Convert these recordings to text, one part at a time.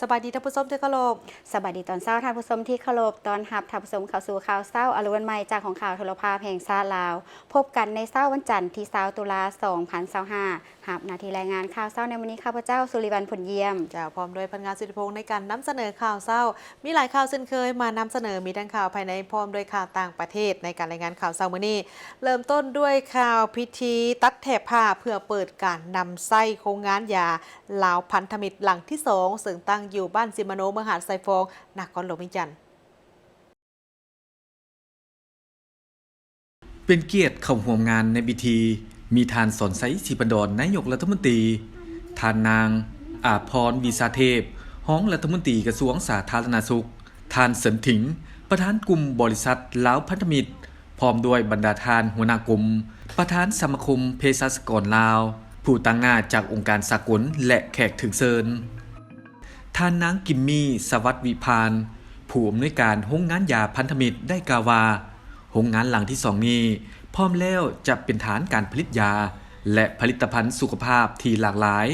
ສະບາຍດີທ່ານຜູ້ຊົມທີ່ເຄົາລົບ. ສະບາຍດີຕອນເຊົ້າທ່ານຜູ້ຊົມທີ່ເຄົາລົບ. ຕ້ອນຮັບທ່ານຜູ້ຊົມເຂົ້າສູ່ຂ່າວເຊົ້າອາລຸວັນໃໝ່ ຈາກຫ້ອງຂ່າວໂທລະພາບແຫ່ງຊາດລາວ. ພົບກັນໃນເຊົ້າວັນຈັນທີຊາວ ຕຸລາ ສອງພັນຊາວຫ້າ. ຮັບໜ້າທີ່ລາຍງານຂ່າວເຊົ້າໃນມື້ນີ້ ຂ້າພະເຈົ້າ ສຸລິວັນ ຜົນຢ້ຽມ ເຈົ້າ ພ້ອມດ້ວຍພັນງານ ສຸທິພົງ ໃນການນຳສະເໜີຂ່າວເຊົ້າ. ມີຫຼາຍຂ່າວເຊັ່ນເຄີຍ ມານຳສະເໜີ ມີທັງຂ່າວພາຍໃນ ພ້ອມດ້ວຍຂ່າວຕ່າງປະເທດ ໃນການລາຍງານຂ່າວເຊົ້າມື້ນີ້. ເລີ່ມຕົ້ນດ້ວຍຂ່າວພິທີຕັດແຖບຜ້າ ເພື່ອເປີດການນຳໃຊ້ໂຮງງານຢາລາວພັນທະມິດຫຼັງທີສອງ ເຊິ່ງຕັ້ງຢູ່ບ້ານຊິມມະໂນ ເມືອງຫາດຊາຍຟອງ ນະຄອນຫຼວງວຽງຈັນ. ເປັນກຽດເຂົ້າຮ່ວມງານໃນພິທີ ມີທ່ານ ສອນໄຊ ສີພັນດອນ ນາຍົກລັດຖະມົນຕີ, ທ່ານນາງ ອາພອນ ວິຊາເທບ ຮອງລັດຖະມົນຕີກະຊວງສາທາລະນະສຸກ, ທ່ານ ເສີນຖິງ ປະທານກຸ່ມບໍລິສັດລາວພັນທະມິດ, ພ້ອມດ້ວຍບັນດາທ່ານຫົວໜ້າກົມ, ປະທານສະມາຄົມເພສັດຊະກອນລາວ, ຜູ້ຕາງໜ້າຈາກອົງການສາກົນ ແລະ ແຂກຖືກເຊີນ. ທ່ານນາງ ກິມມີ ສະຫວັດວິພານ ຜູ້ອຳນວຍການໂຮງງານຢາພັນທະມິດ ໄດ້ກ່າວວ່າ ໂຮງງານຫຼັງທີສອງນີ້ ພ້ອມແລ້ວຈະເປັນຖານການຜະລິດຢາ ແລະ ຜະລິດຕະພັນສຸຂະພາບທີ່ຫຼາກຫຼາຍ,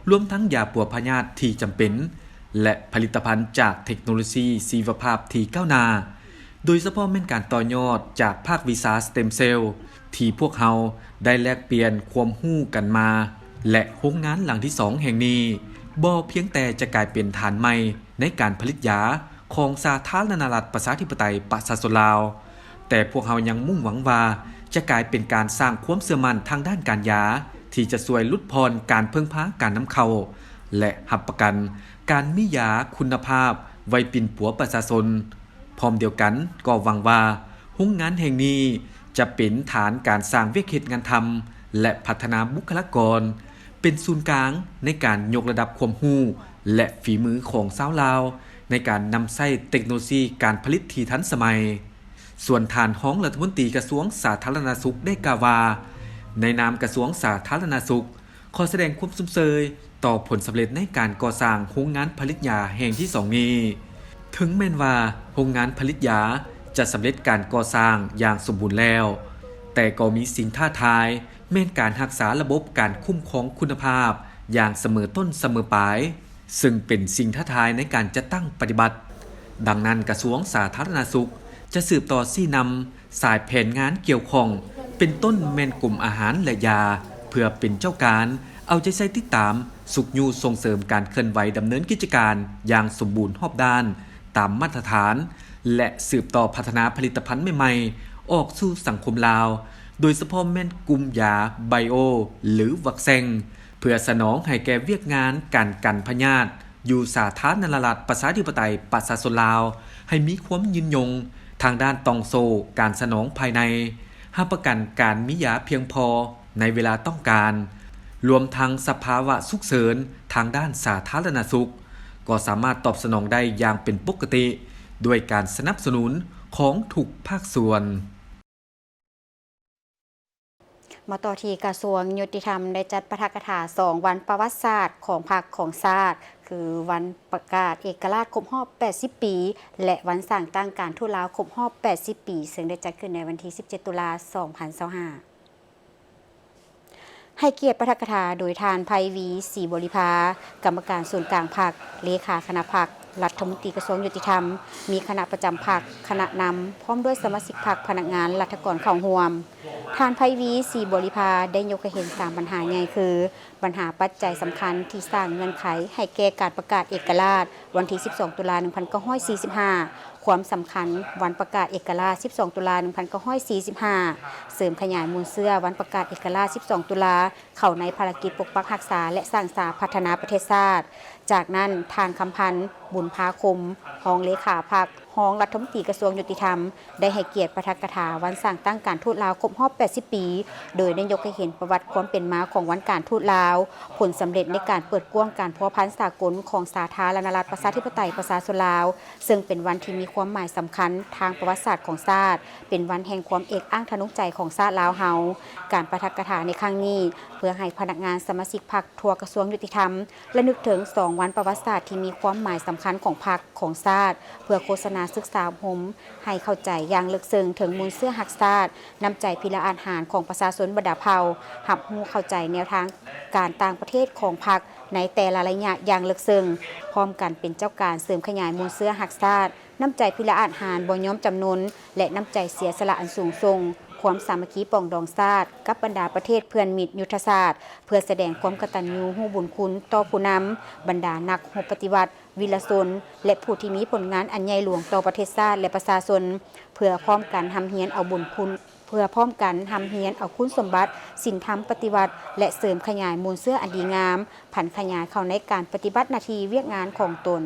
ລວມທັງຢາປົວພະຍາດທີ່ຈຳເປັນ ແລະ ຜະລິດຕະພັນຈາກເທັກໂນໂລຊີຊີວະພາບທີ່ກ້າວໜ້າ, ໂດຍສະເພາະແມ່ນການຕໍ່ຍອດຈາກພາກວິຊາສະເຕັມເຊວ ທີ່ພວກເຮົາໄດ້ແລກປ່ຽນຄວາມຮູ້ກັນມາ ແລະ ໂຮງງານຫຼັງທີສອງແຫ່ງນີ້ ບໍ່ພຽງແຕ່ຈະກາຍເປັນຖານໃໝ່ໃນການຜະລິດຢາຂອງສາທາລະນະລັດປະຊາທິປະໄຕປະຊາຊົນລາວ, ແຕ່ພວກເຮົາຍັງມຸ່ງຫວັງວ່າຈະກາຍເປັນການສ້າງຄວາມເຊື່ອໝັ້ນທາງດ້ານການຢາ ທີ່ຈະຊ່ວຍຫຼຸດຜ່ອນການເພິ່ງພາການນຳເຂົ້າ ແລະ ຮັບປະກັນການມີຢາຄຸນນະພາບໄວ້ປິ່ນປົວປະຊາຊົນ. ພ້ອມດຽວກັນກໍຫວັງວ່າໂຮງງານແຫ່ງນີ້ຈະເປັນຖານການສ້າງວຽກເຮັດງານທຳ ແລະ ພັດທະນາບຸກຄະລາກອນ, ເປັນສູນກາງໃນການຍົກລະດັບຄວາມຮູ້ ແລະ ຝີມືຂອງຊາວລາວ ໃນການນຳໃຊ້ເຕັກໂນໂລຊີການຜະລິດທີ່ທັນສະໄໝ. ສ່ວນທ່ານຮອງລັດຖະມົນຕີກະຊວງສາທາລະນະສຸກໄດ້ກ່າວວ່າ ໃນນາມກະຊວງສາທາລະນະສຸກ ຂໍສະແດງຄວາມຊົມເຊີຍຕໍ່ຜົນສຳເລັດໃນການກໍ່ສ້າງໂຮງງານຜະລິດຢາແຫ່ງທີສອງນີ້. ເຖິງແມ່ນວ່າໂຮງງານຜະລິດຢາຈະສຳເລັດການກໍ່ສ້າງຢ່າງສົມບູນແລ້ວ, ແຕ່ກໍມີສິ່ງທ້າທາຍ ແມ່ນການຮັກສາລະບົບການຄຸ້ມຄອງຄຸນນະພາບຢ່າງສະເໝີຕົ້ນສະເໝີປາຍ, ເຊິ່ງເປັນສິ່ງທ້າທາຍໃນການຈັດຕັ້ງປະຕິບັດ. ດັ່ງນັ້ນ, ກະຊວງສາທາລະນະສຸກຈະສືບຕໍ່ຊີ້ນຳ ສາຍແຜນງານກ່ຽວຂ້ອງ ເປັນຕົ້ນແມ່ນກົມອາຫານ ແລະ ຢາ ເພື່ອເປັນເຈົ້າການເອົາໃຈໃສ່ຕິດຕາມ, ຊຸກຍູ້ສົ່ງເສີມການເຄື່ອນໄຫວດຳເນີນກິດຈະການຢ່າງສົມບູນຮອບດ້ານຕາມມາດຕະຖານ ແລະ ສືບຕໍ່ພັດທະນາຜະລິດຕະພັນໃໝ່ໆ ອອກສູ່ສັງຄົມລາວ, ໂດຍສະເພາະແມ່ນກຸ່ມຢາໄບໂອ ຫຼື ວັກແຊງ ເພື່ອສະໜອງໃຫ້ແກ່ວຽກງານການກັນພະຍາດ ຢູ່ສາທາລະນະລັດປະຊາທິປະໄຕປະຊາຊົນລາວ ໃຫ້ມີຄວາມຍືນຍົງທາງດ້ານຕ່ອງໂສ້ການສະໜອງພາຍໃນ, ຮັບປະກັນການມີຢາພຽງພໍໃນເວລາຕ້ອງການ, ລວມທັງສະພາວະສຸກເສີນທາງດ້ານສາທາລະນະສຸກ ກໍສາມາດຕອບສະໜອງໄດ້ຢ່າງເປັນປົກກະຕິ ດ້ວຍການສະໜັບສະໜູນຂອງທຸກພາກສ່ວນ. ມາຕໍ່ທີ່ກະຊວງຍຸຕິທຳໄດ້ຈັດປາຖະກະຖາສອງວັນປະຫວັດສາດຂອງພັກຂອງຊາດ ຄືວັນປະກາດເອກະລາດຄົບຮອບແປດສິບປີ ແລະ ວັນສ້າງຕັ້ງການທູດລາວຄົບຮອບແປດສິບປີ ເຊິ່ງໄດ້ຈັດຂຶ້ນໃນວັນທີສິບເຈັດ ຕຸລາ ສອງພັນຊາວຫ້າ. ໃຫ້ກຽດປາຖະກະຖາໂດຍທ່ານ ໄພວີ ສີບໍລິພາ ກຳມະການສູນກາງພັກ, ເລຂາຄະນະພັກ, ລັດຖະມົນຕີກະຊວງຍຸຕິທຳ, ມີຄະນະປະຈຳພັກ, ຄະນະນຳ ພ້ອມດ້ວຍສະມາຊິກພັກ, ພະນັກງານ, ລັດຖະກອນເຂົ້າຮ່ວມ. ທ່ານ ໄພວີ ສີບໍລິພາ ໄດ້ຍົກໃຫ້ເຫັນສາມບັນຫາໃຫຍ່ຄື ບັນຫາປັດໄຈສຳຄັນທີ່ສ້າງເງື່ອນໄຂໃຫ້ແກ່ການປະກາດເອກະລາດວັນທີສິບສອງ ຕຸລາ ໜຶ່ງພັນເກົ້າຮ້ອຍສີ່ສິບຫ້າ, ຄວາມສຳຄັນວັນປະກາດເອກະລາດສິບສອງ ຕຸລາ ໜຶ່ງພັນເກົ້າຮ້ອຍສີ່ສິບຫ້າ, ເສີມຂະຫຍາຍມູນເຊື້ອວັນປະກາດເອກະລາດສິບສອງ ຕຸລາ ເຂົ້າໃນພາລະກິດປົກປັກຮັກສາ ແລະ ສ້າງສາພັດທະນາປະເທດຊາດ. ຈາກນັ້ນ, ທ່ານ ຄຳພັນ ບຸນພາຄົມ ຮອງເລຂາພັກ, ຮອງລັດຖະມົນຕີກະຊວງຍຸຕິທຳ ໄດ້ໃຫ້ກຽດປາຖະກະຖາວັນສ້າງຕັ້ງການທູດລາວຄົບຮອບແປດສິບປີ, ໂດຍໄດ້ຍົກໃຫ້ເຫັນປະຫວັດຄວາມເປັນມາຂອງວັນການທູດລາວ, ຜົນສຳເລັດໃນການເປີດກວ້າງການພົວພັນສາກົນຂອງສາທາລະນະລັດປະຊາທິປະໄຕປະຊາຊົນລາວ, ເຊິ່ງເປັນວັນທີ່ມີຄວາມໝາຍສຳຄັນທາງປະຫວັດສາດຂອງຊາດ, ເປັນວັນແຫ່ງຄວາມເອກອ້າງທະນົງໃຈຂອງຊາດລາວເຮົາ. ການປາຖະກະຖາໃນຄັ້ງນີ້ ເພື່ອໃຫ້ພະນັກງານສະມາຊິກພັກທົ່ວກະຊວງຍຸຕິທຳ ລະນຶກເຖິງສອງວັນປະຫວັດສາດທີ່ມີຄວາມໝາຍສຳຄັນຂອງພັກ, ຂອງຊາດ, ເພື່ອໂຄສະນາສຶກສາອົບຮົມໃຫ້ເຂົ້າໃຈຢ່າງເລິກເຊິ່ງເຖິງມູນເຊື້ອຮັກຊາດ, ນ້ຳໃຈພິລະອາດຫານຂອງປະຊາຊົນບັນດາເຜົ່າ, ຮັບຮູ້ເຂົ້າໃຈແນວທາງການຕ່າງປະເທດຂອງພັກ, ໃນແຕ່ລະໄລຍະຢ່າງເລິກເຊິ່ງ, ພ້ອມກັນເປັນເຈົ້າການເສີມຂະຫຍາຍມູນເຊື້ອຮັກຊາດ, ນ້ຳໃຈພິລະອາດຫານບໍ່ຍອມຈຳນົນ ແລະ ນ້ຳໃຈເສຍສະຫຼະອັນສູງສົ່ງ, ຄວາມສາມັກຄີປອງດອງຊາດ ກັບບັນດາປະເທດເພື່ອນມິດຍຸດທະສາດ, ເພື່ອສະແດງຄວາມກະຕັນຍູຮູ້ບຸນຄຸນຕໍ່ຜູ້ນຳ, ບັນດານັກຮົບປະຕິວັດ, ວິລະຊົນ ແລະ ຜູ້ທີ່ມີຜົນງານອັນໃຫຍ່ຫຼວງຕໍ່ປະເທດຊາດ ແລະ ປະຊາຊົນ, ເພື່ອພ້ອມກັນຮ່ຳຮຽນເອົາບຸນຄຸນ, ເພື່ອພ້ອມກັນຮ່ຳຮຽນເອົາຄຸນສົມບັດ, ສິນທຳປະຕິວັດ ແລະ ເສີມຂະຫຍາຍມູນເຊື້ອອັນດີງາມ, ຜັນຂະຫຍາຍເຂົ້າໃນການປະຕິບັດໜ້າທີ່ວຽກງານຂອງຕົນ.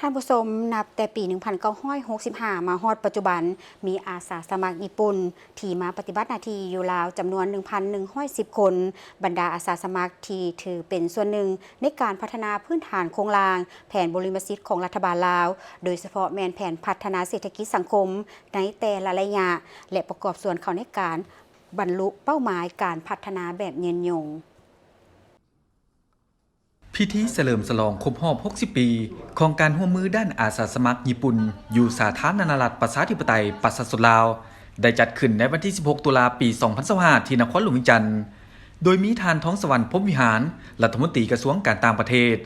ທ່ານຜູ້ຊົມ, ນັບແຕ່ປີໜຶ່ງພັນເກົ້າຮ້ອຍຫົກສິບຫ້າ ມາຮອດປັດຈຸບັນ, ມີອາສາສະໝັກຍີ່ປຸ່ນທີ່ມາປະຕິບັດໜ້າທີ່ຢູ່ລາວຈຳນວນໜຶ່ງພັນໜຶ່ງຮ້ອຍສິບຄົນ. ບັນດາອາສາສະໝັກທີ່ຖືເປັນສ່ວນໜຶ່ງໃນການພັດທະນາພື້ນຖານໂຄງລ່າງ, ແຜນບຸລິມະສິດຂອງລັດຖະບານລາວ, ໂດຍສະເພາະແມ່ນແຜນພັດທະນາເສດຖະກິດສັງຄົມໃນແຕ່ລະໄລຍະ ແລະ ປະກອບສ່ວນເຂົ້າໃນການບັນລຸເປົ້າໝາຍການພັດທະນາແບບຍືນຍົງ. ພິທີສະເຫຼີມສະຫຼອງຄົບຮອບຫົກສິບປີຂອງການຮ່ວມມືດ້ານອາສາສະໝັກຍີ່ປຸ່ນ ຢູ່ສາທາລະນະລັດປະຊາທິປະໄຕປະຊາຊົນລາວ ໄດ້ຈັດຂຶ້ນໃນວັນທີສິບຫົກ ຕຸລາ ປີສອງພັນຊາວຫ້າ ທີ່ນະຄອນຫຼວງວຽງຈັນ, ໂດຍມີທ່ານ ທອງສະຫວັນ ພົມວິຫານ ລັດຖະມົນຕີກະຊວງການຕ່າງປະເທດ,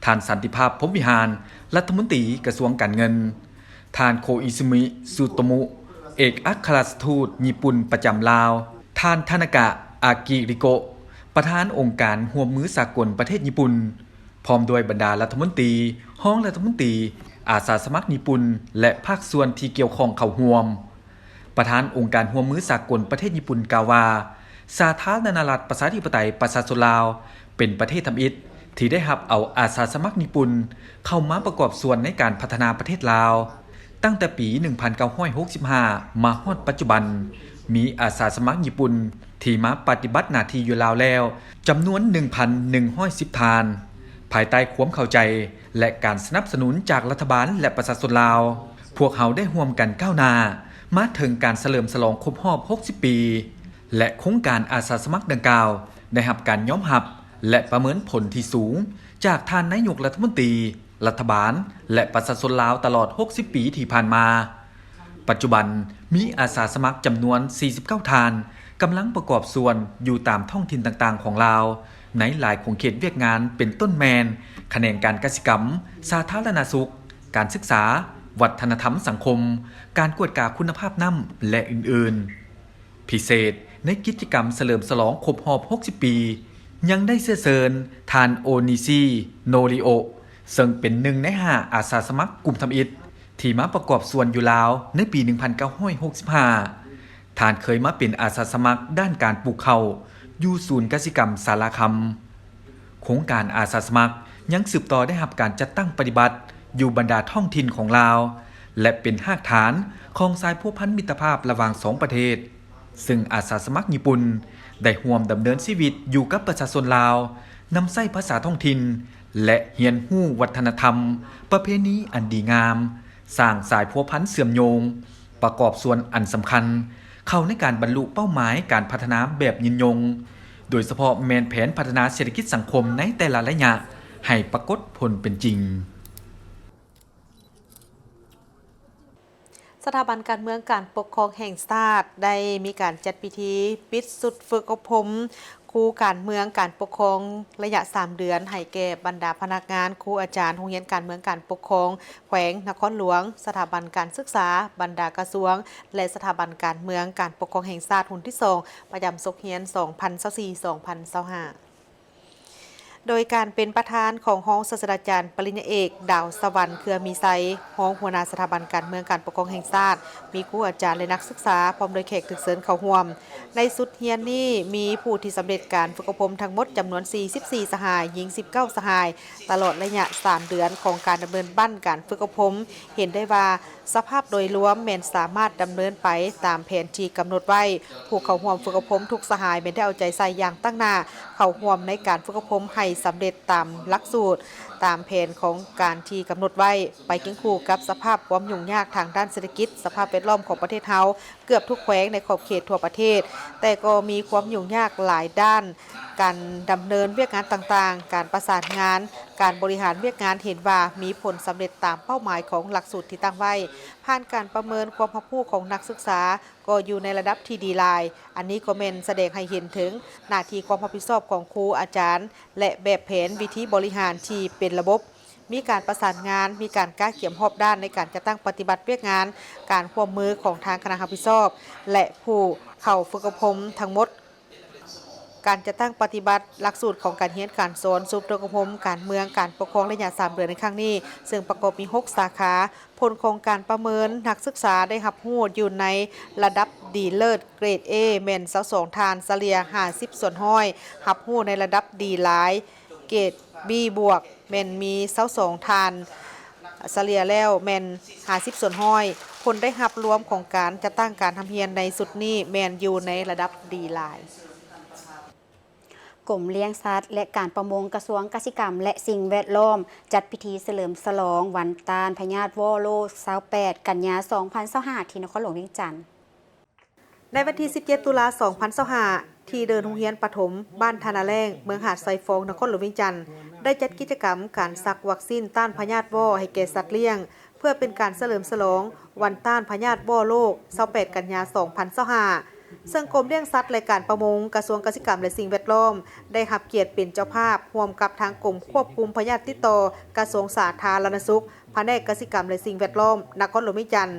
ທ່ານ ສັນຕິພາບ ພົມວິຫານ ລັດຖະມົນຕີກະຊວງການເງິນ, ທ່ານ ໂຄອິຊະມິ ຊູໂຕມຸ ເອກອັກຄະລັດຖະທູດຍີ່ປຸ່ນປະຈຳລາວ, ທ່ານ ທານາກະ ອາກິລິໂກະ ປະທານອົງການຮ່ວມມືສາກົນປະເທດຍີ່ປຸ່ນ, ພ້ອມດ້ວຍບັນດາລັດຖະມົນຕີ, ຮອງລັດຖະມົນຕີ, ອາສາສະໝັກຍີ່ປຸ່ນ ແລະ ພາກສ່ວນທີ່ກ່ຽວຂ້ອງເຂົ້າຮ່ວມ. ປະທານອົງການຮ່ວມມືສາກົນປະເທດຍີ່ປຸ່ນກ່າວວ່າ, ສາທາລະນະລັດປະຊາທິປະໄຕປະຊາຊົນລາວ ເປັນປະເທດທຳອິດທີ່ໄດ້ຮັບເອົາອາສາສະໝັກຍີ່ປຸ່ນເຂົ້າມາປະກອບສ່ວນໃນການພັດທະນາປະເທດລາວ. ຕັ້ງແຕ່ປີໜຶ່ງພັນເກົ້າຮ້ອຍຫົກສິບຫ້າ ມາຮອດປັດຈຸບັນ, ມີອາສາສະໝັກຍີ່ປຸ່ນທີ່ມາປະຕິບັດໜ້າທີ່ຢູ່ລາວແລ້ວຈຳນວນໜຶ່ງພັນໜຶ່ງຮ້ອຍສິບທ່ານ. ພາຍໃຕ້ຄວາມເຂົ້າໃຈ ແລະ ການສະໜັບສະໜູນຈາກລັດຖະບານ ແລະ ປະຊາຊົນລາວ, ພວກເຮົາໄດ້ຮ່ວມກັນກ້າວໜ້າມາເຖິງການສະເຫຼີມສະຫຼອງຄົບຮອບຫົກສິບປີ ແລະ ໂຄງການອາສາສະໝັກດັ່ງກ່າວໄດ້ຮັບການຍອມຮັບ ແລະ ປະເມີນຜົນທີ່ສູງຈາກທ່ານນາຍົກລັດຖະມົນຕີ, ລັດຖະບານ ແລະ ປະຊາຊົນລາວຕະຫຼອດຫົກສິບປີທີ່ຜ່ານມາ. ປັດຈຸບັນມີອາສາສະໝັກຈຳນວນສີ່ສິບເກົ້າທ່ານ ກຳລັງປະກອບສ່ວນຢູ່ຕາມທ້ອງຖິ່ນຕ່າງໆຂອງລາວ ໃນຫຼາຍຂົງເຂດວຽກງານ ເປັນຕົ້ນແມ່ນຂະແໜງການກະສິກຳ, ສາທາລະນະສຸກ, ການສຶກສາ, ວັດທະນະທຳສັງຄົມ, ການກວດກາຄຸນນະພາບນ້ຳ ແລະ ອື່ນໆ. ພິເສດໃນກິດຈະກຳສະເຫຼີມສະຫຼອງຄົບຮອບຫົກສິບປີ ຍັງໄດ້ເຊື້ອເຊີນທ່ານ ໂອນິຊີ ໂນຣິໂອະ ເຊິ່ງເປັນໜຶ່ງໃນຫ້າອາສາສະໝັກກຸ່ມທຳອິດທີ່ມາປະກອບສ່ວນຢູ່ລາວໃນປີໜຶ່ງພັນເກົ້າຮ້ອຍຫົກສິບຫ້າ. ທ່ານເຄີຍມາເປັນອາສາສະໝັກດ້ານການປູກເຂົ້າຢູ່ສູນກະສິກຳສາລາຄຳ. ໂຄງການອາສາສະໝັກຍັງສືບຕໍ່ໄດ້ຮັບການຈັດຕັ້ງປະຕິບັດຢູ່ບັນດາທ້ອງຖິ່ນຂອງລາວ ແລະ ເປັນຮາກຖານຂອງສາຍພົວພັນມິດຕະພາບລະຫວ່າງສອງປະເທດ, ເຊິ່ງອາສາສະໝັກຍີ່ປຸ່ນໄດ້ຮ່ວມດຳເນີນຊີວິດຢູ່ກັບປະຊາຊົນລາວ, ນຳໃຊ້ພາສາທ້ອງຖິ່ນ ແລະ ຮຽນຮູ້ວັດທະນະທຳ, ປະເພນີອັນດີງາມ, ສ້າງສາຍພົວພັນເຊື່ອມໂຍງ, ປະກອບສ່ວນອັນສຳຄັນເຂົ້າໃນການບັນລຸເປົ້າໝາຍການພັດທະນາແບບຍືນຍົງ, ໂດຍສະເພາະແມ່ນແຜນພັດທະນາເສດຖະກິດສັງຄົມໃນແຕ່ລະໄລຍະໃຫ້ປາກົດຜົນເປັນຈິງ. ສະຖາບັນການເມືອງການປົກຄອງແຫ່ງຊາດ ໄດ້ມີການຈັດພິທີປິດຊຸດຝຶກອົບຮົມຄູການເມືອງການປົກຄອງໄລຍະສາມເດືອນ ໃຫ້ແກ່ບັນດາພະນັກງານ, ຄູອາຈານໂຮງຮຽນການເມືອງການປົກຄອງແຂວງນະຄອນຫຼວງ, ສະຖາບັນການສຶກສາ, ບັນດາກະຊວງ ແລະ ສະຖາບັນການເມືອງການປົກຄອງແຫ່ງຊາດຮຸ່ນທີສອງ ປະຈຳສົກຮຽນສອງພັນຊາວສີ່ ສອງພັນຊາວຫ້າ. ໂດຍການເປັນປະທານຂອງຮອງສາດສະດາຈານປະລິນຍາເອກ ດາວສະຫວັນ ເຄືອມີໄຊ, ຮອງຫົວໜ້າສະຖາບັນການເມືອງການປົກຄອງແຫ່ງຊາດ, ມີຄູອາຈານ ແລະ ນັກສຶກສາ, ພ້ອມດ້ວຍແຂກຖືກເຊີນເຂົ້າຮ່ວມ. ໃນຊຸດຮຽນນີ້ມີຜູ້ທີ່ສຳເລັດການຝຶກອົບຮົມທັງໝົດຈຳນວນສີ່ສິບສີ່ສະຫາຍ, ຍິງສິບເກົ້າສະຫາຍ, ຕະຫຼອດໄລຍະສາມເດືອນຂອງການດຳເນີນບັ້ນການຝຶກອົບຮົມ ເຫັນໄດ້ວ່າ ສະພາບໂດຍລວມແມ່ນສາມາດດຳເນີນໄປຕາມແຜນທີ່ກຳນົດໄວ້. ຜູ້ເຂົ້າຮ່ວມຝຶກອົບຮົມທຸກສະຫາຍແມ່ນໄດ້ເອົາໃຈໃສ່ຢ່າງຕັ້ງໜ້າ ເຂົ້າຮ່ວມໃນການຝຶກອົບຮົມໃຫ້ສຳເລັດຕາມຫຼັກສູດ. ຕາມແຜນຂອງການທີ່ກຳນົດໄວ້, ໄປຄຽງຄູ່ກັບສະພາບຄວາມຫຍຸ້ງຍາກທາງດ້ານເສດຖະກິດ, ສະພາບແວດລ້ອມຂອງປະເທດເຮົາເກືອບທຸກແຂວງໃນຂອບເຂດທົ່ວປະເທດ, ແຕ່ກໍມີຄວາມຫຍຸ້ງຍາກຫຼາຍດ້ານ, ການດຳເນີນວຽກງານຕ່າງໆ, ການປະສານງານ, ການບໍລິຫານວຽກງານ ເຫັນວ່າມີຜົນສຳເລັດຕາມເປົ້າໝາຍຂອງຫຼັກສູດທີ່ຕັ້ງໄວ້. ຜ່ານການປະເມີນຄວາມຮັບຮູ້ຂອງນັກສຶກສາ ກໍຢູ່ໃນລະດັບທີ່ດີຫຼາຍ. ອັນນີ້ກໍແມ່ນສະແດງໃຫ້ເຫັນເຖິງໜ້າທີ່ຄວາມຮັບຜິດຊອບຂອງຄູອາຈານ ແລະ ແບບແຜນວິທີບໍລິຫານທີ່ເປັນລະບົບ, ມີການປະສານງານ, ມີການກະກຽມຮອບດ້ານໃນການຈັດຕັ້ງປະຕິບັດວຽກງານ, ການຮ່ວມມືຂອງທາງຄະນະຮັບຜິດຊອບ ແລະ ຜູ້ເຂົ້າຝຶກອົບຮົມທັງໝົດ, ການຈັດຕັ້ງປະຕິບັດຫຼັກສູດຂອງການຮຽນການສອນ, ສູນຝຶກອົບຮົມການເມືອງ, ການປົກຄອງໄລຍະສາມເດືອນໃນຄັ້ງນີ້, ເຊິ່ງປະກອບມີຫົກສາຂາ. ຜົນຂອງການປະເມີນນັກສຶກສາໄດ້ຮັບຮູ້ຢູ່ໃນລະດັບດີເລີດ ເກຣດ A ແມ່ນຊາວສອງທ່ານ, ສະເລ່ຍຫ້າສິບສ່ວນຮ້ອຍ, ຮັບຮູ້ໃນລະດັບດີຫຼາຍ ເກຣດ B ບວກ ແມ່ນມີຊາວສອງທ່ານ, ສະເລ່ຍແລ້ວແມ່ນຫ້າສິບສ່ວນຮ້ອຍ. ຜົນໄດ້ຮັບລວມຂອງການຈັດຕັ້ງການຮ່ຳຮຽນໃນຊຸດນີ້ແມ່ນຢູ່ໃນລະດັບດີຫຼາຍ. ກົມລ້ຽງສັດ ແລະ ການປະມົງ ກະຊວງກະສິກຳ ແລະ ສິ່ງແວດລ້ອມ ຈັດພິທີສະເຫຼີມສະຫຼອງວັນຕ້ານພະຍາດວໍ້ໂລກ ຊາວແປດ ກັນຍາ ສອງພັນຊາວຫ້າ ທີ່ນະຄອນຫຼວງວຽງຈັນ. ໃນວັນທີສິບເຈັດ ຕຸລາ ສອງພັນຊາວຫ້າ ທີ່ເດີ່ນໂຮງຮຽນປະຖົມບ້ານທ່ານາແລ້ງ ເມືອງຫາດຊາຍຟອງ ນະຄອນຫຼວງວຽງຈັນ ໄດ້ຈັດກິດຈະກຳການສັກວັກຊີນຕ້ານພະຍາດວໍ້ໃຫ້ແກ່ສັດລ້ຽງ ເພື່ອເປັນການສະເຫຼີມສະຫຼອງວັນຕ້ານພະຍາດວໍ້ໂລກ ຊາວແປດ ກັນຍາ ສອງພັນຊາວຫ້າ ເຊິ່ງກົມລ້ຽງສັດ ແລະ ການປະມົງ ກະຊວງກະສິກຳ ແລະ ສິ່ງແວດລ້ອມ ໄດ້ຮັບກຽດເປັນເຈົ້າພາບ ຮ່ວມກັບທາງກົມຄວບຄຸມພະຍາດຕິດຕໍ່ ກະຊວງສາທາລະນະສຸກ ພະແນກກະສິກຳ ແລະ ສິ່ງແວດລ້ອມ ນະຄອນຫຼວງວຽງຈັນ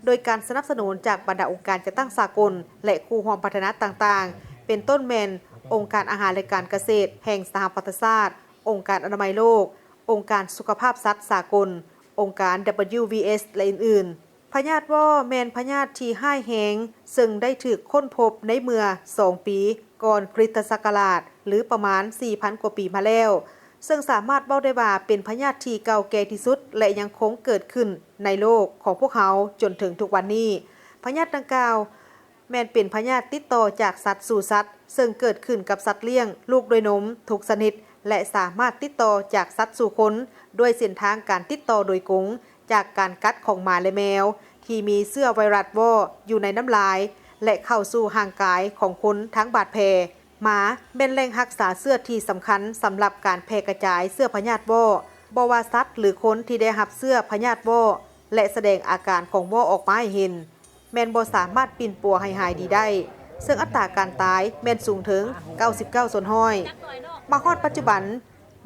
ໂດຍການສະໜັບສະໜູນຈາກບັນດາອົງການຈັດຕັ້ງສາກົນ ແລະ ຄູ່ຮ່ວມພັດທະນາຕ່າງໆ ເປັນຕົ້ນແມ່ນອົງການອາຫານ ແລະ ການກະເສດແຫ່ງສະຫະປະຊາຊາດ, ອົງການອະນາໄມໂລກ, ອົງການສຸຂະພາບສັດສາກົນ, ອົງການ WVS ແລະ ອື່ນໆ. ພະຍາດວໍ້ແມ່ນພະຍາດທີ່ຮ້າຍແຮງ ເຊິ່ງໄດ້ຖືກຄົ້ນພົບໃນເມື່ອສອງປີກ່ອນຄຣິສຕະສັກກະລາດ ຫຼື ປະມານສີ່ພັນກວ່າປີມາແລ້ວ, ເຊິ່ງສາມາດເວົ້າໄດ້ວ່າເປັນພະຍາດທີ່ເກົ່າແກ່ທີ່ສຸດ ແລະ ຍັງຄົງເກີດຂຶ້ນໃນໂລກຂອງພວກເຮົາຈົນເຖິງທຸກວັນນີ້. ພະຍາດດັ່ງກ່າວ ແມ່ນເປັນພະຍາດຕິດຕໍ່ຈາກສັດສູ່ສັດ, ເຊິ່ງເກີດຂຶ້ນກັບສັດລ້ຽງລູກດ້ວຍນົມທຸກຊະນິດ ແລະ ສາມາດຕິດຕໍ່ຈາກສັດສູ່ຄົນ ດ້ວຍເສັ້ນທາງການຕິດຕໍ່ໂດຍກົງຈາກການກັດຂອງໝາ ແລະ ແມວ ທີ່ມີເຊື້ອໄວຣັສວໍ້ຢູ່ໃນນ້ຳລາຍ ແລະ ເຂົ້າສູ່ຮ່າງກາຍຂອງຄົນທາງບາດແຜ. ໝາແມ່ນແຫຼ່ງຮັກສາເຊື້ອທີ່ສຳຄັນສຳລັບການແຜ່ກະຈາຍເຊື້ອພະຍາດວໍ້. ບໍ່ວ່າສັດ ຫຼື ຄົນທີ່ໄດ້ຮັບເຊື້ອພະຍາດວໍ້ ແລະ ສະແດງອາການຂອງວໍ້ອອກມາໃຫ້ເຫັນ, ແມ່ນບໍ່ສາມາດປິ່ນປົວໃຫ້ຫາຍດີໄດ້, ເຊິ່ງອັດຕາການຕາຍແມ່ນສູງເຖິງເກົ້າສິບເກົ້າສ່ວນຮ້ອຍ. ມາຮອດປັດຈຸບັນ,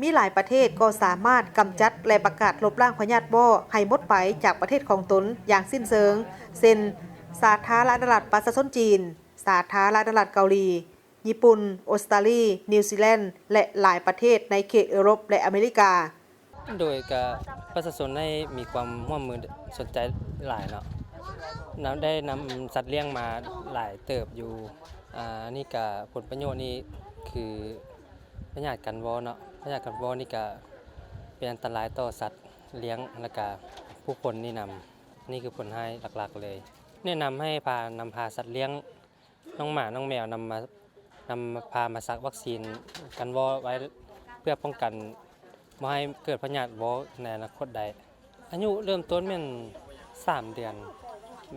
ມີຫຼາຍປະເທດກໍສາມາດກຳຈັດ ແລະ ປະກາດລົບລ້າງພະຍາດວໍ້ໃຫ້ໝົດໄປຈາກປະເທດຂອງຕົນຢ່າງສິ້ນເຊີງ, ເຊັ່ນ ສາທາລະນະລັດປະຊາຊົນຈີນ, ສາທາລະນະລັດເກົາຫຼີ, ຍີ່ປຸ່ນ, ອົດສະຕາລີ, ນິວຊີແລນ ແລະ ຫຼາຍປະເທດໃນເຂດເອີຣົບ ແລະ ອາເມລິກາ. ໂດຍກະປະຊາຊົນໃຫ້ມີຄວາມຮ່ວມມືສົນໃຈຫຼາຍເນາະ, ນຳ ໄດ້ນຳສັດລ້ຽງມາຫຼາຍເຕີບຢູ່. ອາ ອັນນີ້ກະຜົນປະໂຫຍດນີ້ຄືພະຍາດກັນວໍ້ເນາະ, ພະຍາດກັນວໍ້ນີ້ກະເປັນອັນຕະລາຍຕໍ່ສັດລ້ຽງ ແລະກະຜູ້ຄົນນີ້ນຳ. ນີ້ຄືຜົນຮ້າຍຫຼັກໆເລີຍ. ແນະນຳໃຫ້ພາ ນຳພາສັດລ້ຽງ ນ້ອງໝານ້ອງແມວນຳມາ ນຳພາມາສັກວັກຊີນກັນວໍ້ໄວ້ ເພື່ອປ້ອງກັນບໍ່ໃຫ້ເກີດພະຍາດວໍ້ໃນອະນາຄົດໄດ້. ອາຍຸເລີ່ມຕົ້ນແມ່ນສາມເດືອນ,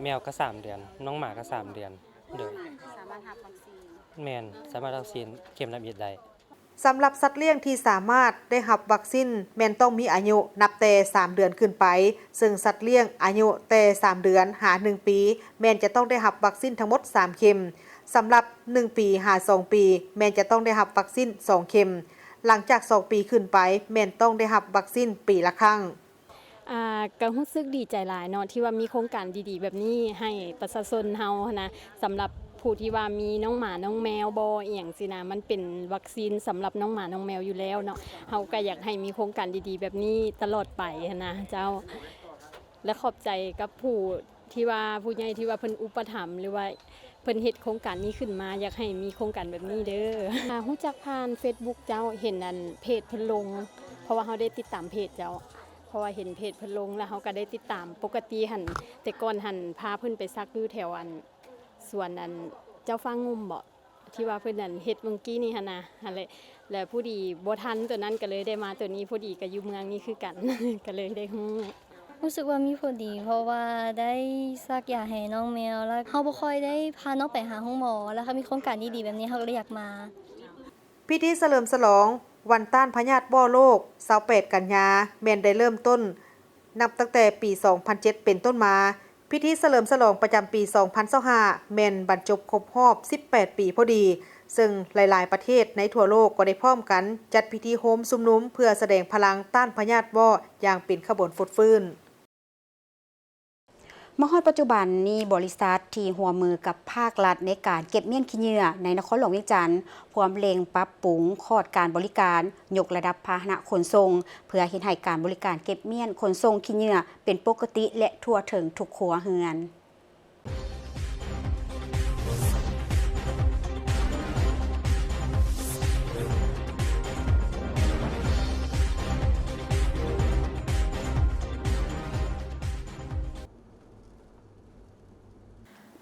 ແມວກໍສາມເດືອນ, ນ້ອງໝາກໍສາມເດືອນ. ໂດຍ ສາມາດຮັບວັກຊີນ. ແມ່ນ, ສາມາດຮັບວັກຊີນເຂັມທຳອິດໄດ້. ສຳລັບສັດລ້ຽງທີ່ສາມາດໄດ້ຮັບວັກຊີນແມ່ນຕ້ອງມີອາຍຸນັບແຕ່ສາມເດືອນຂຶ້ນໄປ, ເຊິ່ງສັດລ້ຽງອາຍຸແຕ່ສາມເດືອນຫາໜຶ່ງປີ ແມ່ນຈະຕ້ອງໄດ້ຮັບວັກຊີນທັງໝົດສາມເຂັມ. ສຳລັບໜຶ່ງປີຫາສອງປີ ແມ່ນຈະຕ້ອງໄດ້ຮັບວັກຊີນສອງເຂັມ. ຫຼັງຈາກສອງປີຂຶ້ນໄປ ແມ່ນຕ້ອງໄດ້ຮັບວັກຊີນປີລະຄັ້ງ. ອາ ກໍຮູ້ສຶກດີໃຈຫຼາຍເນາະ ທີ່ວ່າມີໂຄງການດີໆແບບນີ້ໃຫ້ປະຊາຊົນເຮົາຫັ້ນນະ. ສຳລັບຜູ້ທີ່ວ່າມີນ້ອງໝານ້ອງແມວບໍ່ ອີ່ຫຍັງຊີ້ນະ, ມັນເປັນວັກຊີນສຳລັບນ້ອງໝານ້ອງແມວຢູ່ແລ້ວເນາະ. ເຮົາກໍຢາກໃຫ້ມີໂຄງການດີໆແບບນີ້ຕະຫຼອດໄປຫັ້ນນະເຈົ້າ. ແລະ ຂອບໃຈກັບຜູ້ທີ່ວ່າ ຜູ້ໃຫຍ່ທີ່ວ່າເພິ່ນອຸປະຖຳ ຫຼືວ່າເພິ່ນເຮັດໂຄງການນີ້ຂຶ້ນມາ, ຢາກໃຫ້ມີໂຄງການແບບນີ້ເດີ. ອາ ຮູ້ຈັກຜ່ານເຟສບຸກເຈົ້າ, ເຫັນອັນເພຈເພິ່ນລົງ, ເພາະວ່າເຮົາໄດ້ຕິດຕາມເພຈເຈົ້າ. ເພາະວ່າເຫັນເພຈເພິ່ນລົງ ແລ້ວເຮົາກໍໄດ້ຕິດຕາມ. ປົກກະຕິຫັ້ນ ແຕ່ກ່ອນຫັ້ນພາເພິ່ນໄປສັກຢູ່ແຖວອັນ ສວນອັນເຈົ້າຟ້າງຸ່ມເບາະ? ທີ່ວ່າເພິ່ນນັ້ນເຮັດມື້ກີ້ນີ້ຫັ້ນນະ ຫັ້ນແຫຼະ ແລ້ວພໍດີບໍ່ທັນໂຕນັ້ນ ກໍເລີຍໄດ້ມາໂຕນີ້ ພໍດີກໍຢູ່ເມືອງນີ້ຄືກັນ ກໍເລີຍໄດ້ຮູ້. ຮູ້ສຶກວ່າມີຜົນດີ ເພາະວ່າໄດ້ສັກຢາໃຫ້ນ້ອງແມວ ແລ້ວເຮົາບໍ່ຄ່ອຍໄດ້ພານ້ອງໄປຫາໂຮງໝໍ ແລ້ວເຮົາມີໂຄງການດີໆແບບນີ້ ເຮົາກໍເລີຍຢາກມາ. ພິທີສະເຫຼີມສະຫຼອງວັນຕ້ານພະຍາດວໍໂລກ ຊາວແປດ ກັນຍາ ແມ່ນໄດ້ເລີ່ມຕົ້ນນັບຕັ້ງແຕ່ປີສອງພັນເຈັດເປັນຕົ້ນມາ. ພິທີສະເຫຼີມສະຫຼອງປະຈຳປີສອງພັນຊາວຫ້າ ແມ່ນບັນຈົບຄົບຮອບສິບແປດປີພໍດີ, ເຊິ່ງຫຼາຍໆປະເທດໃນທົ່ວໂລກກໍໄດ້ພ້ອມກັນຈັດພິທີໂຮມຊຸມນຸມເພື່ອສະແດງພະລັງຕ້ານພະຍາດວໍຢ່າງເປັນຂະບວນຟົດຟື້ນ. ມາຮອດປັດຈຸບັນນີ້ ບໍລິສັດທີ່ຮ່ວມມືກັບພາກລັດໃນການເກັບມ້ຽນຂີ້ເຫຍື້ອໃນນະຄອນຫຼວງວຽງຈັນ ພວມເລັ່ງປັບປຸງຂອດການບໍລິການ, ຍົກລະດັບພາຫະນະຂົນສົ່ງ ເພື່ອເຮັດໃຫ້ການບໍລິການເກັບມ້ຽນຂົນສົ່ງຂີ້ເຫຍື້ອເປັນປົກກະຕິ ແລະ ທົ່ວເຖິງທຸກຄົວເຮືອນ.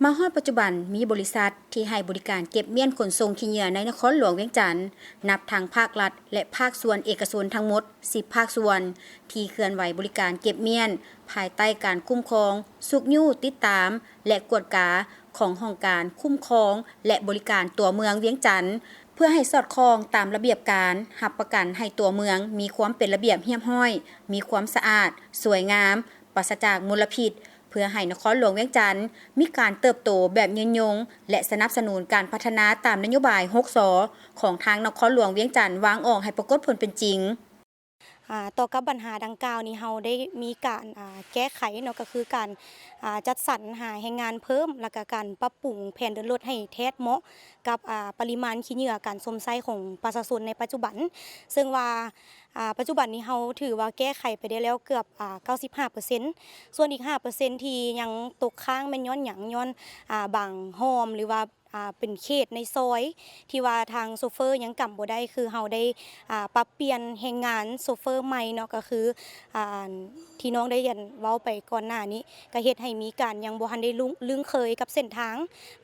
ມາຮອດປັດຈຸບັນ ມີບໍລິສັດທີ່ໃຫ້ບໍລິການເກັບມ້ຽນຂົນສົ່ງຂີ້ເຫຍື້ອໃນນະຄອນຫຼວງວຽງຈັນ ນັບທັງພາກລັດ ແລະ ພາກສ່ວນເອກະຊົນທັງໝົດສິບພາກສ່ວນ ທີ່ເຄື່ອນໄຫວບໍລິການເກັບມ້ຽນ ພາຍໃຕ້ການຄຸ້ມຄອງ, ຊຸກຍູ້, ຕິດຕາມ ແລະ ກວດກາຂອງຫ້ອງການຄຸ້ມຄອງ ແລະ ບໍລິການຕົວເມືອງວຽງຈັນ ເພື່ອໃຫ້ສອດຄ່ອງຕາມລະບຽບການ, ຮັບປະກັນໃຫ້ຕົວເມືອງມີຄວາມເປັນລະບຽບຮຽບຮ້ອຍ, ມີຄວາມສະອາດ, ສວຍງາມ, ປາສະຈາກມົນລະພິດ, ເພື່ອໃຫ້ນະຄອນຫຼວງວຽງຈັນມີການເຕີບໂຕແບບຍືນຍົງ ແລະ ສະໜັບສະໜູນການພັດທະນາຕາມນະໂຍບາຍຫົກ ສ ຂອງທາງນະຄອນຫຼວງວຽງຈັນວາງອອກໃຫ້ປາກົດຜົນເປັນຈິງ. ອາ ຕໍ່ກັບບັນຫາດັ່ງກ່າວນີ້ ເຮົາໄດ້ມີການ ອາ ແກ້ໄຂເນາະ ກໍຄືການ ອາ ຈັດສັນຫາແຮງງານເພີ່ມ ແລ້ວກະການປັບປຸງແຜນເດີນລົດໃຫ້ແທດເໝາະກັບ ອາ ປະລິມານຂີ້ເຫຍື້ອການຊົມໃຊ້ຂອງປະຊາຊົນໃນປັດຈຸບັນ. ເຊິ່ງວ່າ ອາ ປັດຈຸບັນນີ້ເຮົາຖືວ່າແກ້ໄຂໄປໄດ້ແລ້ວເກືອບ ອາ ເກົ້າສິບຫ້າເປີເຊັນ ສ່ວນອີກຫ້າເປີເຊັນທີ່ຍັງຕົກຄ້າງແມ່ນຍ້ອນຫຍັງ? ຍ້ອນ ອາ ບາງຮ່ອມ ຫຼືວ່າ ອ່າ ເປັນເຂດໃນຊອຍທີ່ວ່າທາງໂຊເຟີຍັງກຳບໍ່ໄດ້ ຄືເຮົາໄດ້ ອ່າ ປັບປ່ຽນແຮງງານໂຊເຟີໃໝ່ເນາະ ກໍຄື ອ່າ ທີ່ນ້ອງໄດ້ ອັນ ເວົ້າໄປກ່ອນໜ້ານີ້ ກໍເຮັດໃຫ້ມີການຍັງບໍ່ທັນໄດ້ລຸ້ງ ລຶ້ງເຄີຍກັບເສັ້ນທາງ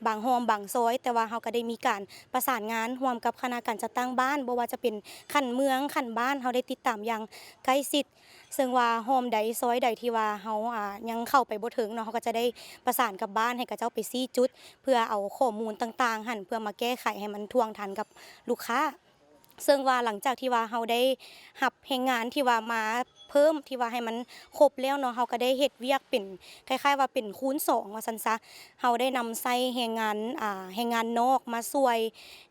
ບາງຮ່ອມບາງຊອຍ, ແຕ່ວ່າເຮົາກໍໄດ້ມີການປະສານງານຮ່ວມກັບຄະນະການຈັດຕັ້ງບ້ານ ບໍ່ວ່າຈະເປັນຂັ້ນເມືອງ, ຂັ້ນບ້ານ ເຮົາໄດ້ຕິດຕາມຢ່າງໃກ້ຊິດ. ເຊິ່ງວ່າຮ່ອມໃດ ຊອຍໃດທີ່ວ່າເຮົາ ອາ ຍັງເຂົ້າໄປບໍ່ເຖິງເນາະ, ເຮົາກໍຈະໄດ້ປະສານກັບບ້ານໃຫ້ເຂົາເຈົ້າໄປຊີ້ຈຸດ ເພື່ອເອົາຂໍ້ມູນຕ່າງໆຫັ້ນ ເພື່ອມາແກ້ໄຂໃຫ້ມັນທ່ວງທັນກັບລູກຄ້າ. ເຊິ່ງວ່າຫຼັງຈາກທີ່ວ່າເຮົາໄດ້ຮັບແຮງງານທີ່ວ່າມາເພີ່ມ ທີ່ວ່າໃຫ້ມັນຄົບແລ້ວເນາະ, ເຮົາກໍໄດ້ເຮັດວຽກເປັນຄ້າຍໆວ່າເປັນຄູນສອງວ່າຊັ້ນຊະ. ເຮົາໄດ້ນຳໃຊ້ແຮງງານ ອາ ແຮງງານນອກມາຊ່ວຍ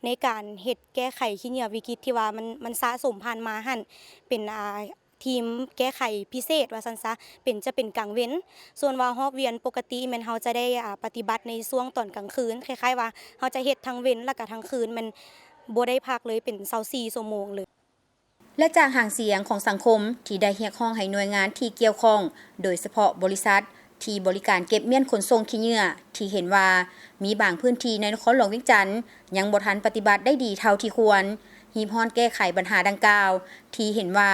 ໃນການເຮັດແກ້ໄຂຂີ້ເຫຍື້ອວິກິດທີ່ວ່າມັນ ມັນສະສົມຜ່ານມາຫັ້ນ ເປັນ ອາ ທີມແກ້ໄຂພິເສດວ່າຊັ້ນຊະ ເປັນ ຈະເປັນກາງເວັນ. ສ່ວນວ່າຮອບວຽນປົກກະຕິແມ່ນເຮົາຈະໄດ້ ອາ ປະຕິບັດໃນຊ່ວງຕອນກາງຄືນ, ຄ້າຍໆວ່າເຮົາຈະເຮັດທັງເວັນ ແລ້ວກະທັງຄືນ ແມ່ນບໍ່ໄດ້ພັກເລີຍ ເປັນຊາວສີ່ຊົ່ວໂມງເລີຍ. ແລະ ຈາກຫາງສຽງຂອງສັງຄົມທີ່ໄດ້ຮຽກຮ້ອງໃຫ້ໜ່ວຍງານທີ່ກ່ຽວຂ້ອງ, ໂດຍສະເພາະບໍລິສັດ ທີ່ບໍລິການເກັບມ້ຽນຂົນສົ່ງຂີ້ເຫຍື້ອ ທີ່ເຫັນວ່າມີບາງພື້ນທີ່ໃນນະຄອນຫຼວງວຽງຈັນຍັງບໍ່ທັນປະຕິບັດໄດ້ດີເທົ່າທີ່ຄວນ, ຮີບຮ້ອນແກ້ໄຂບັນຫາດັ່ງກ່າວ ທີ່ເຫັນວ່າ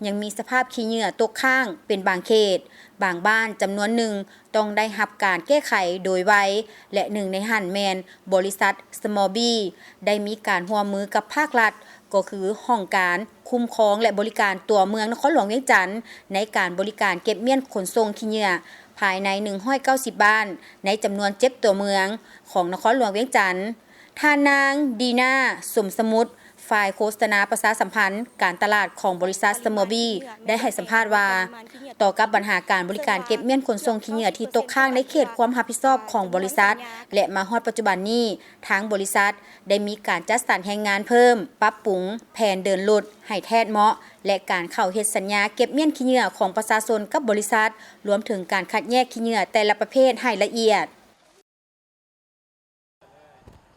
ຍັງມີສະພາບຂີ້ເຫຍື້ອຕົກຄ້າງເປັນບາງເຂດ, ບາງບ້ານຈຳນວນໜຶ່ງຕ້ອງໄດ້ຮັບການແກ້ໄຂໂດຍໄວ ແລະ ໜຶ່ງໃນຫັ້ນແມ່ນບໍລິສັດ Small Bee ໄດ້ມີການຮ່ວມມືກັບພາກລັດ ກໍຄືຫ້ອງການຄຸ້ມຄອງ ແລະ ບໍລິການຕົວເມືອງນະຄອນຫຼວງວຽງຈັນ ໃນການບໍລິການເກັບມ້ຽນຂົນສົ່ງຂີ້ເຫຍື້ອພາຍໃນໜຶ່ງຮ້ອຍເກົ້າສິບບ້ານ ໃນຈຳນວນເຈັດຕົວເມືອງຂອງນະຄອນຫຼວງວຽງຈັນ. ທ່ານນາງ ດີນາ ສົມສະໝຸດ ຝ່າຍໂຄສະນາປະຊາສຳພັນການຕະຫຼາດຂອງບໍລິສັດ Small Bee ໄດ້ໃຫ້ສຳພາດວ່າ ຕໍ່ກັບບັນຫາການບໍລິການເກັບມ້ຽນຂົນສົ່ງຂີ້ເຫຍື້ອທີ່ຕົກຄ້າງໃນເຂດຄວາມຮັບຜິດຊອບຂອງບໍລິສັດ ແລະ ມາຮອດປັດຈຸບັນນີ້ ທາງບໍລິສັດໄດ້ມີການຈັດສັນແຮງງານເພີ່ມ, ປັບປຸງແຜນເດີນລົດໃຫ້ແທດເໝາະ ແລະ ການເຂົ້າເຮັດສັນຍາເກັບມ້ຽນຂີ້ເຫຍື້ອຂອງປະຊາຊົນກັບບໍລິສັດ, ລວມເຖິງການຄັດແຍກຂີ້ເຫຍື້ອແຕ່ລະປະເພດໃຫ້ລະອຽດ.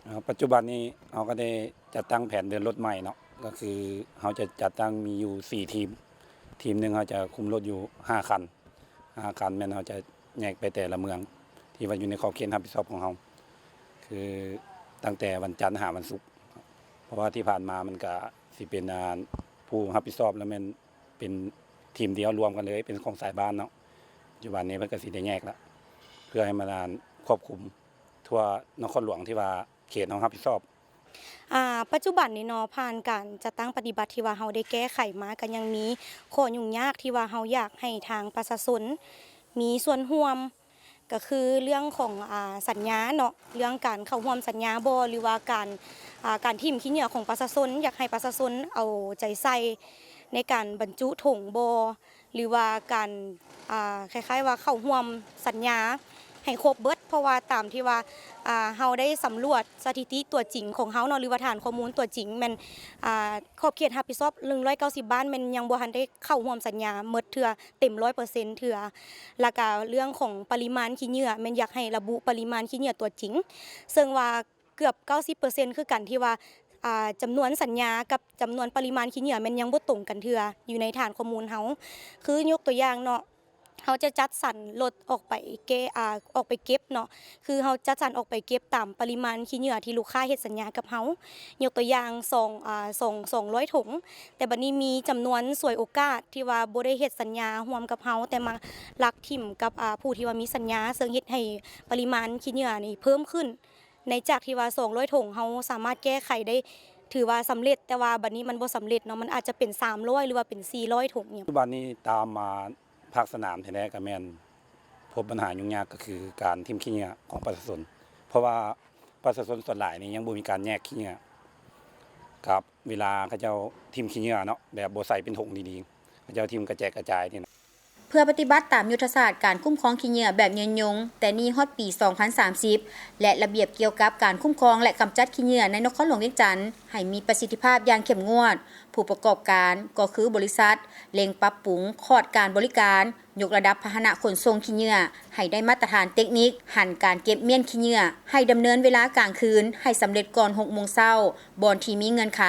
ເອີ ປັດຈຸບັນນີ້ເຮົາກໍໄດ້ຈັດຕັ້ງແຜນເດີນລົດໃໝ່ເນາະ, ກໍຄືເຮົາຈະຈັດຕັ້ງມີຢູ່ສີ່ທີມ, ທີມໜຶ່ງເຮົາຈະຄຸມລົດຢູ່ຫ້າຄັນ, ຫ້າຄັນແມ່ນເຮົາຈະແຍກໄປແຕ່ລະເມືອງທີ່ວ່າຢູ່ໃນຂອບເຂດຮັບຜິດຊອບຂອງເຮົາ, ຄືຕັ້ງແຕ່ວັນຈັນຫາວັນສຸກ, ເພາະວ່າທີ່ຜ່ານມາມັນກະຊິເປັນ ອາ ຜູ້ຮັບຜິດຊອບ ແລ້ວແມ່ນເປັນທີມດຽວລວມກັນເລີຍ, ເປັນຂອງສາຍບ້ານເນາະ. ປັດຈຸບັນນີ້ເພິ່ນກະຊິໄດ້ແຍກລະ ເພື່ອໃຫ້ມັນ ອາ ຄວບຄຸມ ທົ່ວນະຄອນຫຼວງທີ່ວ່າເຂດເຮົາຮັບຜິດຊອບ ອ່າ ປັດຈຸບັນນີ້ເນາະ ຜ່ານການຈັດຕັ້ງປະຕິບັດທີ່ວ່າເຮົາໄດ້ແກ້ໄຂມາ ກໍຍັງມີຂໍ້ຫຍຸ້ງຍາກທີ່ວ່າເຮົາຢາກໃຫ້ທາງປະຊາຊົນມີສ່ວນຮ່ວມ ກໍຄືເລື່ອງຂອງ ອ່າ ສັນຍາເນາະ ເລື່ອງການເຂົ້າຮ່ວມສັນຍາບໍ່ ຫຼືວ່າການ ອ່າ ການຖິ້ມຂີ້ເຫຍື້ອຂອງປະຊາຊົນ ຢາກໃຫ້ປະຊາຊົນເອົາໃຈໃສ່ໃນການບັນຈຸຖົງບໍ່ ຫຼືວ່າການ ອ່າ ຄ້າຍໆວ່າເຂົ້າຮ່ວມສັນຍາໃຫ້ຄົບເບິດ ເພາະວ່າຕາມທີ່ວ່າ ອ່າ ເຮົາໄດ້ສຳຫຼວດສະຖິຕິຕົວຈິງຂອງເຮົາເນາະ ຫຼືວ່າຖານຂໍ້ມູນຕົວຈິງແມ່ນ ອ່າ ຂອບເຂດຮັບຜິດຊອບໜຶ່ງຮ້ອຍເກົ້າສິບບ້ານ ແມ່ນຍັງບໍ່ທັນໄດ້ເຂົ້າຮ່ວມສັນຍາໝົດເທື່ອ ເຕັມຮ້ອຍເປີເຊັນເທື່ອ ແລ້ວກະເລື່ອງຂອງປະລິມານຂີ້ເຫຍື້ອ ແມ່ນຢາກໃຫ້ລະບຸປະລິມານຂີ້ເຫຍື້ອຕົວຈິງ ເຊິ່ງວ່າເກືອບເກົ້າສິບເປີເຊັນຄືກັນ ທີ່ວ່າ ອ່າ ຈຳນວນສັນຍາກັບຈຳນວນປະລິມານຂີ້ເຫຍື້ອແມ່ນຍັງບໍ່ຕົງກັນເທື່ອ ຢູ່ໃນຖານຂໍ້ມູນເຮົາ ຄືຍົກຕົວຢ່າງເນາະ ເຮົາຈະຈັດສັນລົດອອກໄປເກ ອ່າ ອອກໄປເກັບເນາະ ຄືເຮົາຈັດສັນອອກໄປເກັບຕາມປະລິມານຂີ້ເຫຍື້ອທີ່ລູກຄ້າເຮັດສັນຍາກັບເຮົາ ຍົກຕົວຢ່າງສອງ ອ່າ ສອງ ສອງຮ້ອຍຖົງ ແຕ່ບັດນີ້ມີຈຳນວນສວຍໂອກາດທີ່ວ່າບໍ່ໄດ້ເຮັດສັນຍາຮ່ວມກັບເຮົາ ແຕ່ມາລັກຖິ້ມກັບ ອ່າ ຜູ້ທີ່ວ່າມີສັນຍາ ເຊິ່ງເຮັດໃຫ້ປະລິມານຂີ້ເຫຍື້ອນີ້ເພີ່ມຂຶ້ນ ໃນຈາກທີ່ວ່າສອງຮ້ອຍຖົງ ເຮົາສາມາດແກ້ໄຂໄດ້ ຖືວ່າສຳເລັດ ແຕ່ວ່າບັດນີ້ມັນບໍ່ສຳເລັດເນາະ ມັນອາດຈະເປັນສາມຮ້ອຍ ຫຼືວ່າເປັນສີ່ຮ້ອຍຖົງຫຍັງ. ປັດຈຸບັນນີ້ຕາມ ອ່າ ພາກສະໜາມແທ້ໆ ກໍແມ່ນພົບບັນຫາຫຍຸ້ງຍາກ ກໍຄືການຖິ້ມຂີ້ເຫຍື້ອຂອງປະຊາຊົນ ເພາະວ່າປະຊາຊົນສ່ວນຫຼາຍນີ້ຍັງບໍ່ມີການແຍກຂີ້ເຫຍື້ອ ກັບເວລາເຂົາເຈົ້າຖິ້ມຂີ້ເຫຍື້ອເນາະ ແບບບໍ່ໃສ່ເປັນຖົງດີໆ ເຂົາເຈົ້າຖິ້ມກະແຈກກະຈາຍນີ້ນະ. ເພື່ອປະຕິບັດຕາມຍຸດທະສາດການຄຸ້ມຄອງຂີ້ເຫຍື້ອແບບຍືນຍົງ ແຕ່ນີ້ຮອດປີສອງພັນສາມສິບ ແລະ ລະບຽບກ່ຽວກັບການຄຸ້ມຄອງ ແລະ ກຳຈັດຂີ້ເຫຍື້ອໃນນະຄອນຫຼວງວຽງຈັນ ໃຫ້ມີປະສິດທິພາບຢ່າງເຂັ້ມງວດ, ຜູ້ປະກອບການ ກໍຄືບໍລິສັດ ເລັ່ງປັບປຸງຂອດການບໍລິການ, ຍົກລະດັບພາຫະນະຂົນສົ່ງຂີ້ເຫຍື້ອໃຫ້ໄດ້ມາດຕະຖານເຕັກນິກ, ຫັນການເກັບມ້ຽນຂີ້ເຫຍື້ອໃຫ້ດຳເນີນເວລາກາງຄືນໃຫ້ສຳເລັດກ່ອນຫົກໂມງເຊົ້າ, ບ່ອນທີ່ມີເງື່ອນໄຂ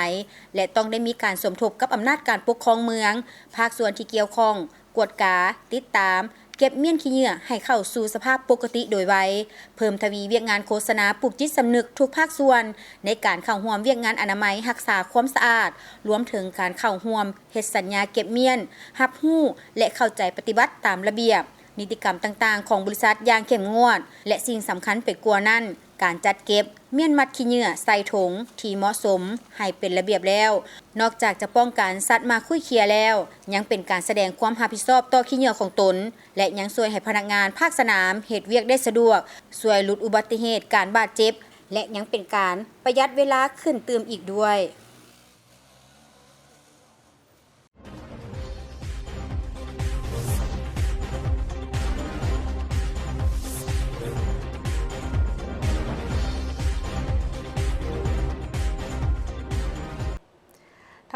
ແລະ ຕ້ອງໄດ້ມີການສົມທົບກັບອຳນາດການປົກຄອງເມືອງ, ພາກສ່ວນທີ່ກ່ຽວຂ້ອງ, ກວດກາ, ຕິດຕາມ, ເກັບມ້ຽນຂີ້ເຫຍື້ອໃຫ້ເຂົ້າສູ່ສະພາບປົກກະຕິໂດຍໄວ, ເພີ່ມທະວີວຽກງານໂຄສະນາ ປຸກຈິດສຳນຶກທຸກພາກສ່ວນ ໃນການເຂົ້າຮ່ວມວຽກງານອະນາໄມ, ຮັກສາຄວາມສະອາດ, ລວມເຖິງການເຂົ້າຮ່ວມເຮັດສັນຍາເກັບມ້ຽນ, ຮັບຮູ້ ແລະ ເຂົ້າໃຈປະຕິບັດຕາມລະບຽບ, ນິຕິກຳຕ່າງໆຂອງບໍລິສັດຢ່າງເຂັ້ມງວດ ແລະ ສິ່ງສຳຄັນໄປກວ່ານັ້ນ, ການຈັດເກັບ ມ້ຽນມັດຂີ້ເຫຍື້ອໃສ່ຖົງທີ່ເໝາະສົມໃຫ້ເປັນລະບຽບແລ້ວ, ນອກຈາກຈະປ້ອງກັນສັດມາຄຸຍເຄຍແລ້ວ, ຍັງເປັນການສະແດງຄວາມຮັບຜິດຊອບຕໍ່ຂີ້ເຫຍື້ອຂອງຕົນ ແລະ ຍັງຊ່ວຍໃຫ້ພະນັກງານພາກສະໜາມເຮັດວຽກໄດ້ສະດວກ, ຊ່ວຍຫຼຸດອຸບັດຕິເຫດການບາດເຈັບ ແລະ ຍັງເປັນການປະຢັດເວລາຂຶ້ນຕື່ມອີກດ້ວຍ.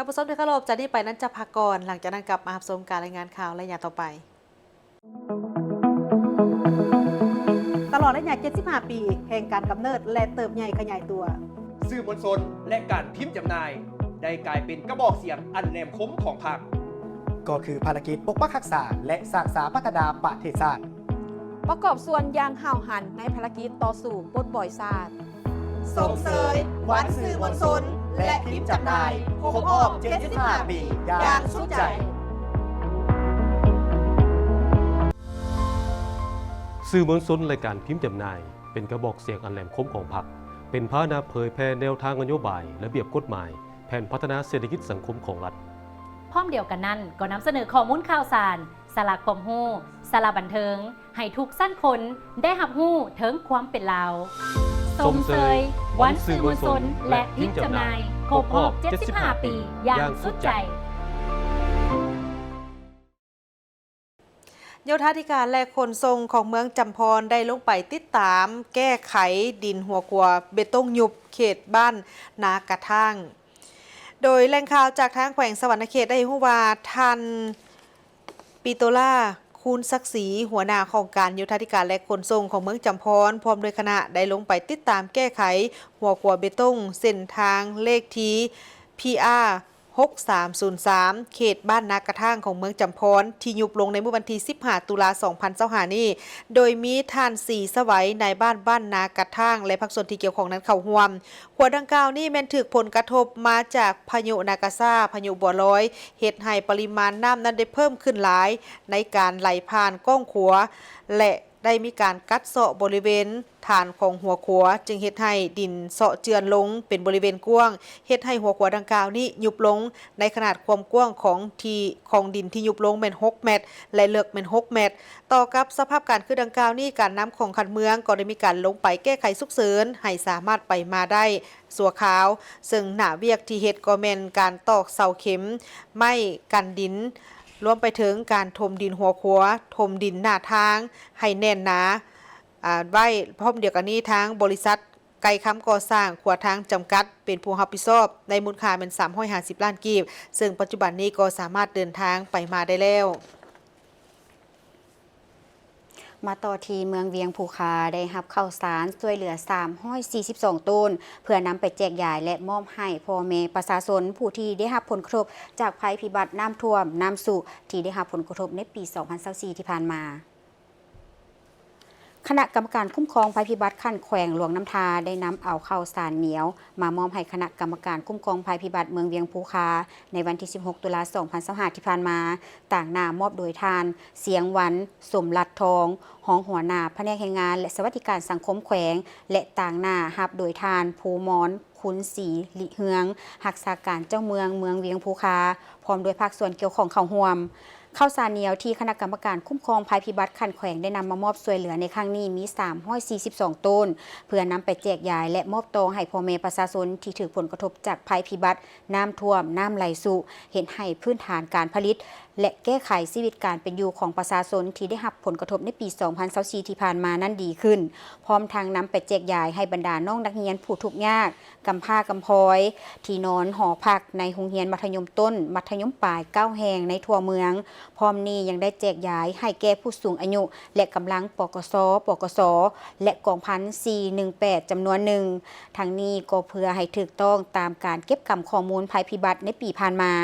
ທ່ານຜູ້ຊົມທີ່ເຄົາລົບ, ຈາກນີ້ໄປນັ້ນຈະພັກກ່ອນ, ຫຼັງຈາກນັ້ນກັບມາຮັບຊົມການລາຍງານຂ່າວໄລຍະຕໍ່ໄປ. ຕະຫຼອດໄລຍະເຈັດສິບຫ້າປີແຫ່ງການກຳເນີດ ແລະ ເຕີບໃຫຍ່ຂະຫຍາຍຕົວ, ສື່ມວນຊົນ ແລະ ການພິມຈຳໜ່າຍ ໄດ້ກາຍເປັນກະບອກສຽງອັນແຫຼມຄົມຂອງພັກ. ກໍຄືພາລະກິດປົກປັກຮັກສາ ແລະ ສ້າງສາພັດທະນາປະເທດຊາດ. ປະກອບສ່ວນຢ່າງຫ້າວຫັນໃນພາລະກິດຕໍ່ສູ້ປົດປ່ອຍຊາດ. ຊົມເຊີຍວັນສື່ມວນຊົນ ແລະ ພິມຈຳໜ່າຍ ຄົບຮອບເຈັດສິບຫ້າປີຢ່າງສຸດໃຈ. ສື່ມວນຊົນ ແລະ ການພິມຈຳໜ່າຍ ເປັນກະບອກສຽງອັນແຫຼມຄົມຂອງພັກ, ເປັນພາຫະນະເຜີຍແຜ່ແນວທາງນະໂຍບາຍ, ລະບຽບກົດໝາຍ, ແຜນພັດທະນາເສດຖະກິດສັງຄົມຂອງລັດ. ພ້ອມດຽວກັນນັ້ນ, ກໍນຳສະເໜີຂໍ້ມູນຂ່າວສານ, ສາລະຄວາມຮູ້, ສາລະບັນເທີງ, ໃຫ້ທຸກຊັ້ນຄົນໄດ້ຮັບຮູ້ເຖິງຄວາມເປັນລາວ. ຊົມເຊີຍວັນສື່ມວນຊົນ ແລະ ພິມຈຳໜ່າຍ ຄົບຮອບເຈັດສິບຫ້າປີຢ່າງສຸດໃຈ. ໂຍທາທິການ ແລະ ຂົນສົ່ງຂອງເມືອງຈຳພອນ ໄດ້ລົງໄປຕິດຕາມແກ້ໄຂດິນຫົວຂົວເບຕົງຍຸບເຂດບ້ານນາກະທາງ. ໂດຍແຫຼ່ງຂ່າວຈາກທາງແຂວງສະຫວັນນະເຂດໄດ້ຮູ້ວ່າ ທ່ານ ປີໂຕລາ ຄູນສັກສີ ຫົວໜ້າຫ້ອງການໂຍທາທິການ ແລະ ຂົນສົ່ງຂອງເມືອງຈຳພອນ ພ້ອມດ້ວຍຄະນະ ໄດ້ລົງໄປຕິດຕາມແກ້ໄຂຫົວຂົວເບຕົງເສັ້ນທາງເລກທີ ພີອາ ຫົກສາມສູນສາມ ເຂດບ້ານນາກະທາງຂອງເມືອງຈຳພອນ ທີ່ຍຸບລົງໃນມື້ວັນທີສິບຫ້າ ຕຸລາ ສອງພັນຊາວຫ້ານີ້, ໂດຍມີທ່ານ ສີສະໄຫວ ນາຍບ້ານບ້ານນາກະທາງ ແລະ ພາກສ່ວນທີ່ກ່ຽວຂ້ອງນັ້ນເຂົ້າຮ່ວມ. ຂົວດັ່ງກ່າວນີ້ແມ່ນຖືກຜົນກະທົບມາຈາກພາຍຸນາກາຊາ, ພາຍຸບົວລອຍ ເຮັດໃຫ້ປະລິມານນ້ຳນັ້ນໄດ້ເພີ່ມຂຶ້ນຫຼາຍໃນການໄຫຼຜ່ານກ້ອງຂົວ ແລະ ໄດ້ມີການກັດເຊາະບໍລິເວນຖານຂອງຫົວຂົວ, ຈຶ່ງເຮັດໃຫ້ດິນເຊາະເຈື່ອນລົງເປັນບໍລິເວນກວ້າງ, ເຮັດໃຫ້ຫົວຂົວດັ່ງກ່າວນີ້ຍຸບລົງ, ໃນຂະໜາດຄວາມກວ້າງຂອງທີ່ ຂອງດິນທີ່ຍຸບລົງແມ່ນຫົກແມັດ ແລະ ເລິກແມ່ນຫົກແມັດ. ຕໍ່ກັບສະພາບການຄືດັ່ງກ່າວນີ້, ການນຳຂອງຂັ້ນເມືອງກໍໄດ້ມີການລົງໄປແກ້ໄຂສຸກເສີນໃຫ້ສາມາດໄປມາໄດ້ຊົ່ວຄາວ, ເຊິ່ງໜ້າວຽກທີ່ເຮັດກໍແມ່ນການຕອກເສົາເຂັມ, ໄມ້ກັນດິນ, ລວມໄປເຖິງການຖົມດິນຫົວຂົວ, ຖົມດິນໜ້າທາງໃຫ້ແໜ້ນໜາ, ອາ, ໄວ້. ພ້ອມດຽວກັນນີ້, ທາງບໍລິສັດໄກຄຳກໍ່ສ້າງຂົວທາງຈຳກັດເປັນຜູ້ຮັບຜິດຊອບ, ໃນມູນຄ່າແມ່ນສາມຮ້ອຍຫ້າສິບລ້ານກີບ, ເຊິ່ງປັດຈຸບັນນີ້ກໍສາມາດເດີນທາງໄປມາໄດ້ແລ້ວ. ມາຕໍ່ທີ່ເມືອງວຽງພູຄາ ໄດ້ຮັບເຂົ້າສານຊ່ວຍເຫຼືອສາມຮ້ອຍສີ່ສິບສອງໂຕນ ເພື່ອນຳໄປແຈກຢາຍ ແລະ ມອບໃຫ້ພໍ່ແມ່ປະຊາຊົນຜູ້ທີ່ໄດ້ຮັບຜົນກະທົບຈາກໄພພິບັດນ້ຳຖ້ວມ, ນ້ຳຊຸ ທີ່ໄດ້ຮັບຜົນກະທົບໃນປີສອງພັນຊາວສີ່ທີ່ຜ່ານມາ. ຄະນະກຳມະການຄຸ້ມຄອງໄພພິບັດຂັ້ນແຂວງຫຼວງນ້ຳທາ ໄດ້ນຳເອົາເຂົ້າສານໜຽວມາມອບໃຫ້ຄະນະກຳມະການຄຸ້ມຄອງໄພພິບັດເມືອງວຽງພູຄາ ໃນວັນທີສິບຫົກ ຕຸລາ ສອງພັນຊາວຫ້າ ທີ່ຜ່ານມາ, ຕາງໜ້າມອບໂດຍທ່ານ ສຽງວັນ ສົມລັດທອງ ຮອງຫົວໜ້າພະແນກແຮງງານ ແລະ ສະຫວັດດີການສັງຄົມແຂວງ ແລະ ຕາງໜ້າຮັບໂດຍທ່ານ ພູມອນ ຄຸນສີລິເຮືອງ ຮັກສາການເຈົ້າເມືອງເມືອງວຽງພູຄາ ພ້ອມດ້ວຍພາກສ່ວນກ່ຽວຂ້ອງເຂົ້າຮ່ວມ. ເຂົ້າສານໜຽວທີ່ຄະນະກຳມະການຄຸ້ມຄອງໄພພິບັດຂັ້ນແຂວງໄດ້ນຳມາມອບຊ່ວຍເຫຼືອໃນຄັ້ງນີ້ມີສາມຮ້ອຍສີ່ສິບສອງໂຕນ ເພື່ອນຳໄປແຈກຢາຍ ແລະ ມອບຕໍ່ໃຫ້ພໍ່ແມ່ປະຊາຊົນທີ່ຖືກຜົນກະທົບຈາກໄພພິບັດນ້ຳຖ້ວມ, ນ້ຳໄຫຼຊຸ, ເຮັດໃຫ້ພື້ນຖານການຜະລິດ ແລະ ແກ້ໄຂຊີວິດການເປັນຢູ່ຂອງປະຊາຊົນທີ່ໄດ້ຮັບຜົນກະທົບໃນປີສອງພັນຊາວສີ່ທີ່ຜ່ານມານັ້ນດີຂຶ້ນ, ພ້ອມທັງນຳໄປແຈກຢາຍໃຫ້ບັນດານ້ອງນັກຮຽນຜູ້ທຸກຍາກ, ກຳພ້າກຳພ້ອຍ ທີ່ນອນຫໍພັກໃນໂຮງຮຽນມັດທະຍົມຕົ້ນ, ມັດທະຍົມປາຍເກົ້າແຫ່ງໃນທົ່ວເມືອງ. ພ້ອມນີ້ຍັງໄດ້ແຈກຢາຍໃຫ້ແກ່ຜູ້ສູງອາຍຸ ແລະ ກຳລັງ ປກສ, ປກສ ແລະ ກອງພັນສີ່ໜຶ່ງແປດ ຈຳນວນໜຶ່ງ. ທັງນີ້ກໍເພື່ອໃຫ້ຖືກຕ້ອງຕາມການເກັບກຳຂໍ້ມູນໄພພິບັດໃນປີຜ່ານມາ.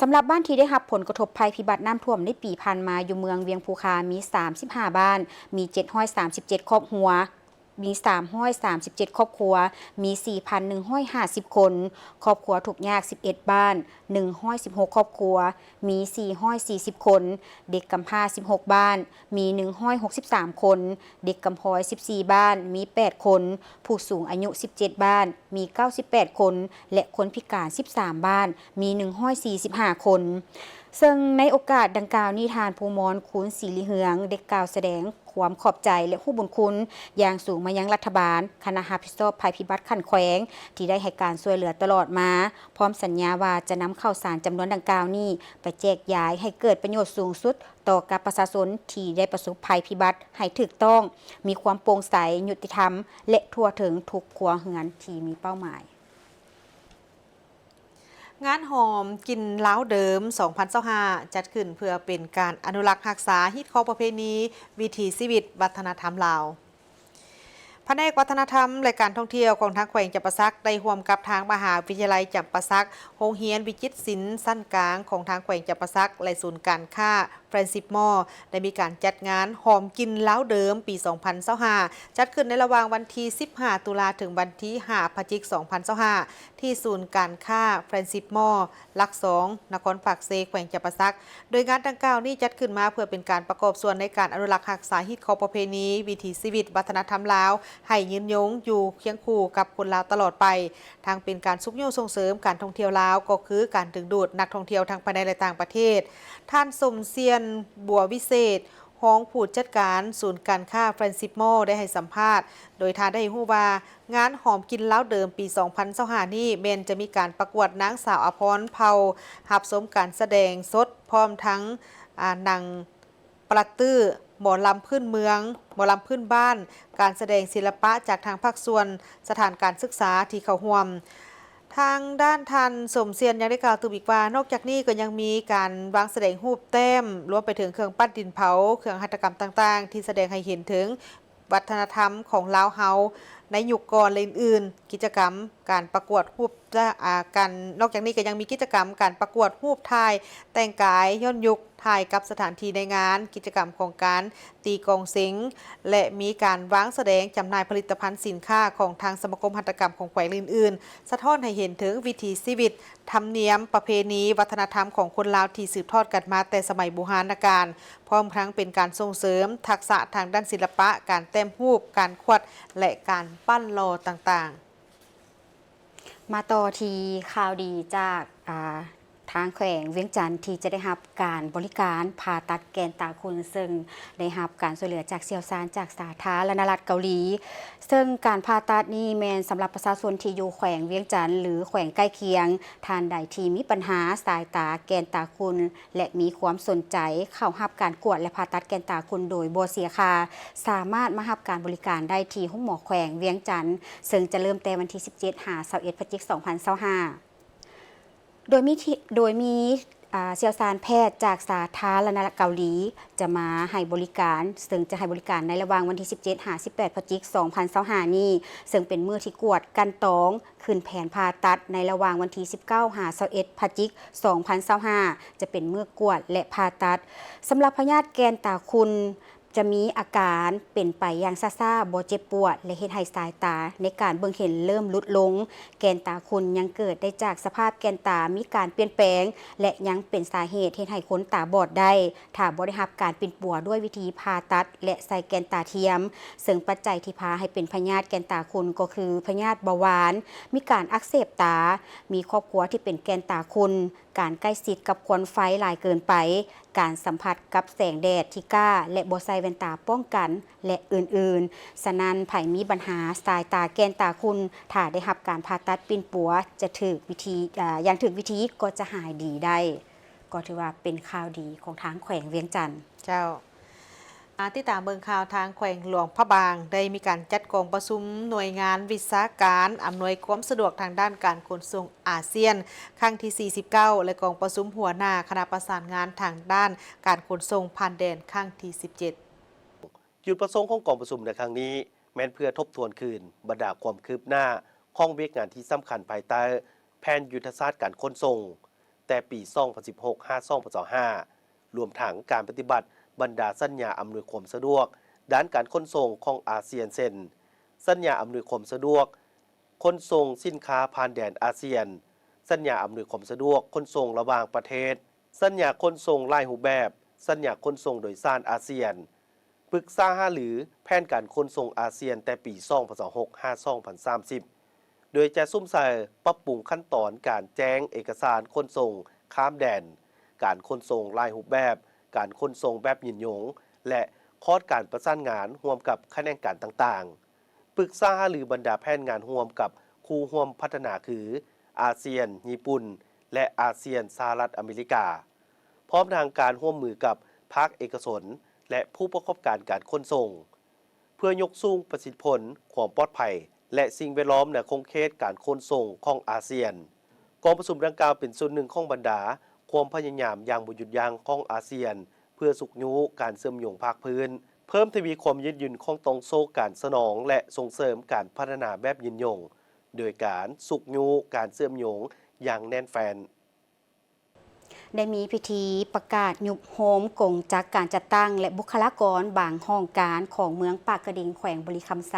ສຳລັບບ້ານທີ່ໄດ້ຮັບຜົນກະທົບໄພພິບັດນ້ຳຖ້ວມໃນປີຜ່ານມາ ຢູ່ເມືອງວຽງພູຄາມີສາມສິບຫ້າບ້ານ, ມີເຈັດຮ້ອຍສາມສິບເຈັດຄອບຄົວ, ມີສາມຮ້ອຍສາມສິບເຈັດຄອບຄົວ, ມີສີ່ພັນໜຶ່ງຮ້ອຍຫ້າສິບຄົນ, ຄອບຄົວທຸກຍາກສິບເອັດບ້ານ, ໜຶ່ງຮ້ອຍສິບຫົກຄອບຄົວ, ມີສີ່ຮ້ອຍສີ່ສິບຄົນ, ເດັກກຳພ້າສິບຫົກບ້ານ, ມີໜຶ່ງຮ້ອຍຫົກສິບສາມຄົນ, ເດັກກຳພ້ອຍສິບສີ່ບ້ານ, ມີແປດຄົນ, ຜູ້ສູງອາຍຸສິບເຈັດບ້ານ, ມີເກົ້າສິບແປດຄົນ ແລະ ຄົນພິການສິບສາມບ້ານ, ມີໜຶ່ງຮ້ອຍສີ່ສິບຫ້າຄົນ. ເຊິ່ງໃນໂອກາດດັ່ງກ່າວນີ້, ທ່ານ ພູມອນ ຄູນສີລິເຮືອງ ໄດ້ກ່າວສະແດງຄວາມຂອບໃຈ ແລະ ຮູ້ບຸນຄຸນຢ່າງສູງມາຍັງລັດຖະບານ, ຄະນະຮັບຜິດຊອບໄພພິບັດຂັ້ນແຂວງ ທີ່ໄດ້ໃຫ້ການຊ່ວຍເຫຼືອຕະຫຼອດມາ, ພ້ອມສັນຍາວ່າຈະນຳເຂົ້າສານຈຳນວນດັ່ງກ່າວນີ້ໄປແຈກຢາຍໃຫ້ເກີດປະໂຫຍດສູງສຸດຕໍ່ກັບປະຊາຊົນທີ່ໄດ້ປະສົບໄພພິບັດໃຫ້ຖືກຕ້ອງ, ມີຄວາມໂປ່ງໃສ, ຍຸຕິທຳ ແລະ ທົ່ວເຖິງທຸກຄົວເຮືອນທີ່ມີເປົ້າໝາຍ. ງານຫອມກິ່ນລາວເດີມ ສອງພັນຊາວຫ້າ ຈັດຂຶ້ນເພື່ອເປັນການອະນຸລັກຮັກສາຮີດຄອງປະເພນີ, ວິຖີຊີວິດ, ວັດທະນະທຳລາວ. ພະແນກວັດທະນະທຳ ແລະ ການທ່ອງທ່ຽວຂອງທາງແຂວງຈຳປາສັກ ໄດ້ຮ່ວມກັບທາງມະຫາວິທະຍາໄລຈຳປາສັກ, ໂຮງຮຽນວິຈິດສິນຊັ້ນກາງຂອງທາງແຂວງຈຳປາສັກ ແລະ ສູນການຄ້າ Friendship Mall ໄດ້ມີການຈັດງານຫອມກິ່ນລາວເດີມປີສອງພັນຊາວຫ້າ ຈັດຂຶ້ນໃນລະຫວ່າງວັນທີສິບຫ້າ ຕຸລາ ເຖິງວັນທີຫ້າ ພະຈິກ ສອງພັນຊາວຫ້າ ທີ່ສູນການຄ້າ Friendship Mall ຫຼັກສອງ ນະຄອນປາກເຊ ແຂວງຈຳປາສັກ. ໂດຍງານດັ່ງກ່າວນີ້ຈັດຂຶ້ນມາເພື່ອເປັນການປະກອບສ່ວນໃນການອະນຸລັກຮັກສາຮີດຄອງປະເພນີ, ວິຖີຊີວິດ, ວັດທະນະທຳລາວ ໃຫ້ຍືນຍົງຢູ່ຄຽງຄູ່ກັບຄົນລາວຕະຫຼອດໄປ. ທັງເປັນການຊຸກຍູ້ສົ່ງເສີມການທ່ອງທ່ຽວລາວ, ກໍຄືການດຶງດູດນັກທ່ອງທ່ຽວທັງພາຍໃນ ແລະ ຕ່າງປະເທດ. ທ່ານ ສົມຊຽນ ບົວວິເສດ ຮອງຜູ້ຈັດການສູນການຄ້າ Friendship Mall ໄດ້ໃຫ້ສຳພາດ, ໂດຍທ່ານໄດ້ໃຫ້ຮູ້ວ່າ ງານຫອມກິ່ນລາວເດີມປີສອງພັນຊາວຫ້ານີ້ ແມ່ນຈະມີການປະກວດນາງສາວອາພອນເຜົ່າ, ຮັບຊົມການສະແດງສົດ ພ້ອມທັງ, ອາ, ໜັງ ປະລະຕື້, ໝໍລຳພື້ນເມືອງ, ໝໍລຳພື້ນບ້ານ, ການສະແດງສິລະປະຈາກທາງພາກສ່ວນ, ສະຖານການສຶກສາທີ່ເຂົ້າຮ່ວມ. ທາງດ້ານທ່ານ ສົມຊຽນ ຍັງໄດ້ກ່າວຕື່ມອີກວ່າ, ນອກຈາກນີ້ກໍຍັງມີການວາງສະແດງຮູບແຕ້ມ, ລວມໄປເຖິງເຄື່ອງປັ້ນດິນເຜົາ, ເຄື່ອງຫັດຖະກຳຕ່າງໆ ທີ່ສະແດງໃຫ້ເຫັນເຖິງ ວັດທະນະທຳຂອງລາວເຮົາ ໃນຍຸກກ່ອນ ແລະ ອື່ນໆ ກິດຈະກຳການປະກວດຮູບ ອາ ການ ນອກຈາກນີ້ກໍຍັງມີກິດຈະກຳການປະກວດຮູບຖ່າຍແຕ່ງກາຍຍ້ອນຍຸກ, ຖ່າຍກັບສະຖານທີ່ໃນງານ, ກິດຈະກຳຂອງການຕີກອງເສັງ ແລະ ມີການວາງສະແດງຈຳໜ່າຍຜະລິດຕະພັນສິນຄ້າຂອງທາງສະມາຄົມຫັດຖະກຳຂອງແຂວງ ແລະ ອື່ນໆ ສະທ້ອນໃຫ້ເຫັນເຖິງວິຖີຊີວິດ, ທຳນຽມ, ປະເພນີ, ວັດທະນະທຳຂອງຄົນລາວທີ່ສືບທອດກັນມາແຕ່ສະໄໝບູຮານນະການ, ພ້ອມທັງເປັນການສົ່ງເສີມທັກສະທາງດ້ານສິລະປະ, ການແຕ້ມຮູບ, ການຂວັດ ແລະ ການປັ້ນຫຼໍ່ຕ່າງໆ. ມາຕໍ່ທີ່ຂ່າວດີຈາກ ອາ ທາງແຂວງວຽງຈັນ ທີ່ຈະໄດ້ຮັບການບໍລິການຜ່າຕັດແກນຕາຄຸນ, ເຊິ່ງໄດ້ຮັບການຊ່ວຍເຫຼືອຈາກຊ່ຽວຊານຈາກສາທາລະນະລັດເກົາຫຼີ. ເຊິ່ງການຜ່າຕັດນີ້ແມ່ນສຳລັບປະຊາຊົນທີ່ຢູ່ແຂວງວຽງຈັນ ຫຼື ແຂວງໃກ້ຄຽງ, ທ່ານໃດທີ່ມີບັນຫາສາຍຕາ, ແກນຕາຄຸນ ແລະ ມີຄວາມສົນໃຈເຂົ້າຮັບການກວດ ແລະ ຜ່າຕັດແກນຕາຄຸນໂດຍບໍ່ເສຍຄ່າ, ສາມາດມາຮັບການບໍລິການໄດ້ທີ່ໂຮງໝໍແຂວງວຽງຈັນ, ເຊິ່ງຈະເລີ່ມແຕ່ວັນທີສິບເຈັດ ຫາ ຊາວເອັດ ພະຈິກ ສອງພັນຊາວຫ້າ. ໂດຍມີທີ່ ໂດຍມີ ອາ ຊ່ຽວຊານແພດຈາກສາທາລະນະລັດເກົາຫຼີ ຈະມາໃຫ້ບໍລິການ, ເຊິ່ງຈະໃຫ້ບໍລິການໃນລະຫວ່າງວັນທີສິບເຈັດ ຫາ ສິບແປດ ພະຈິກ ສອງພັນຊາວຫ້ານີ້, ເຊິ່ງເປັນມື້ທີ່ກວດກັ່ນຕອງຂຶ້ນແຜນຜ່າຕັດໃນລະຫວ່າງວັນທີສິບເກົ້າ ຫາ ຊາວເອັດ ພະຈິກ ສອງພັນຊາວຫ້າ ຈະເປັນມື້ກວດ ແລະ ຜ່າຕັດ. ສຳລັບພະຍາດແກນຕາຂຸ່ນ ຈະມີອາການເປັນໄປຢ່າງຊ້າໆ, ບໍ່ເຈັບປວດ ແລະ ເຮັດໃຫ້ສາຍຕາໃນການເບິ່ງເຫັນເລີ່ມຫຼຸດລົງ. ແກນຕາຂຸ່ນຍັງເກີດໄດ້ຈາກສະພາບແກນຕາມີການປ່ຽນແປງ ແລະ ຍັງເປັນສາເຫດເຮັດໃຫ້ຄົນຕາບອດໄດ້ ຖ້າບໍ່ໄດ້ຮັບການປິ່ນປົວດ້ວຍວິທີຜ່າຕັດ ແລະ ໃສ່ແກນຕາທຽມ. ເຊິ່ງປັດໄຈທີ່ພາໃຫ້ເປັນພະຍາດແກນຕາຂຸ່ນກໍຄືພະຍາດເບົາຫວານ, ມີການອັກເສບຕາ, ມີຄອບຄົວທີ່ເປັນແກນຕາຂຸ່ນ, ການໃກ້ຊິດກັບຄວັນໄຟຫຼາຍເກີນໄປ, ການສຳຜັດກັບແສງແດດທີ່ກ້າ ແລະ ບໍ່ໃສ່ແວ່ນຕາປ້ອງກັນ ແລະ ອື່ນໆ. ສະນັ້ນ, ໃຜມີບັນຫາສາຍຕາແກນຕາຂຸ່ນ, ຖ້າໄດ້ຮັບການຜ່າຕັດປິ່ນປົວ ຈະຖືກວິທີ ອາ ຢ່າງຖືກວິທີກໍຈະຫາຍດີໄດ້. ກໍຖືວ່າເປັນຂ່າວດີຂອງທາງແຂວງວຽງຈັນ. ເຈົ້າ. ອາ ຕິດຕາມເບິ່ງຂ່າວທາງແຂວງຫຼວງພະບາງ ໄດ້ມີການຈັດກອງປະຊຸມໜ່ວຍງານວິຊາການອຳນວຍຄວາມສະດວກທາງດ້ານການຂົນສົ່ງອາຊຽນ ຄັ້ງທີສີ່ສິບເກົ້າ ແລະ ກອງປະຊຸມຫົວໜ້າຄະນະປະສານງານທາງດ້ານການຂົນສົ່ງຜ່ານແດນ ຄັ້ງທີສິບເຈັດ. ຈຸດປະສົງຂອງກອງປະຊຸມໃນຄັ້ງນີ້ ແມ່ນເພື່ອທົບທວນຄືນບັນດາຄວາມຄືບໜ້າຂອງວຽກງານທີ່ສຳຄັນພາຍໃຕ້ແຜນຍຸດທະສາດການຂົນສົ່ງ ແຕ່ປີສອງພັນສິບຫົກ ຫາ ສອງພັນຊາວຫ້າ ລວມທັງການປະຕິບັດບັນດາສັນຍາອຳນວຍຄວາມສະດວກດ້ານການຂົນສົ່ງຂອງອາຊຽນ ເຊັ່ນ ສັນຍາອຳນວຍຄວາມສະດວກຂົນສົ່ງສິນຄ້າຜ່ານແດນອາຊຽນ, ສັນຍາອຳນວຍຄວາມສະດວກຂົນສົ່ງລະຫວ່າງປະເທດ, ສັນຍາຂົນສົ່ງຫຼາຍຮູບແບບ, ສັນຍາຂົນສົ່ງໂດຍສານອາຊຽນ, ປຶກສາຫາລືແຜນການຂົນສົ່ງອາຊຽນແຕ່ປີສອງພັນຊາວຫົກ ຫາ ສອງພັນສາມສິບ ໂດຍຈະສຸມໃສ່ປັບປຸງຂັ້ນຕອນການແຈ້ງເອກະສານຂົນສົ່ງຂ້າມແດນ, ການຂົນສົ່ງຫຼາຍຮູບແບບ, ການຂົນສົ່ງແບບຍືນຍົງ ແລະ ຂອດການປະສານງານຮ່ວມກັບຂະແໜງການຕ່າງໆ, ປຶກສາຫາລືບັນດາແຜນງານຮ່ວມກັບຄູ່ຮ່ວມພັດທະນາຄື ອາຊຽນ, ຍີ່ປຸ່ນ ແລະ ອາຊຽນ-ສະຫະລັດອາເມລິກາ, ພ້ອມທັງການຮ່ວມມືກັບພາກເອກະຊົນ ແລະ ຜູ້ປະກອບການການຂົນສົ່ງ ເພື່ອຍົກສູງປະສິດທິຜົນ, ຄວາມປອດໄພ ແລະ ສິ່ງແວດລ້ອມໃນຂົງເຂດການຂົນສົ່ງຂອງອາຊຽນ. ກອງປະຊຸມດັ່ງກ່າວເປັນສ່ວນໜຶ່ງຂອງບັນດາຄວາມພະຍາຍາມຢ່າງບໍ່ຢຸດຢັ້ງຂອງອາຊຽນ ເພື່ອຊຸກຍູ້ການເຊື່ອມໂຍງພາກພື້ນ, ເພີ່ມທະວີຄວາມຍືດຫຍຸ່ນຂອງຕ່ອງໂສ້ການສະໜອງ ແລະ ສົ່ງເສີມການພັດທະນາແບບຍືນຍົງ ໂດຍການຊຸກຍູ້ການເຊື່ອມໂຍງຢ່າງແໜ້ນແຟ້ນ. ໄດ້ມີພິທີປະກາດຍຸບໂຮມກົງຈັກການຈັດຕັ້ງ ແລະ ບຸກຄະລາກອນບາງຫ້ອງການຂອງເມືອງປາກກະດິງ ແຂວງບໍລິຄຳໄຊ.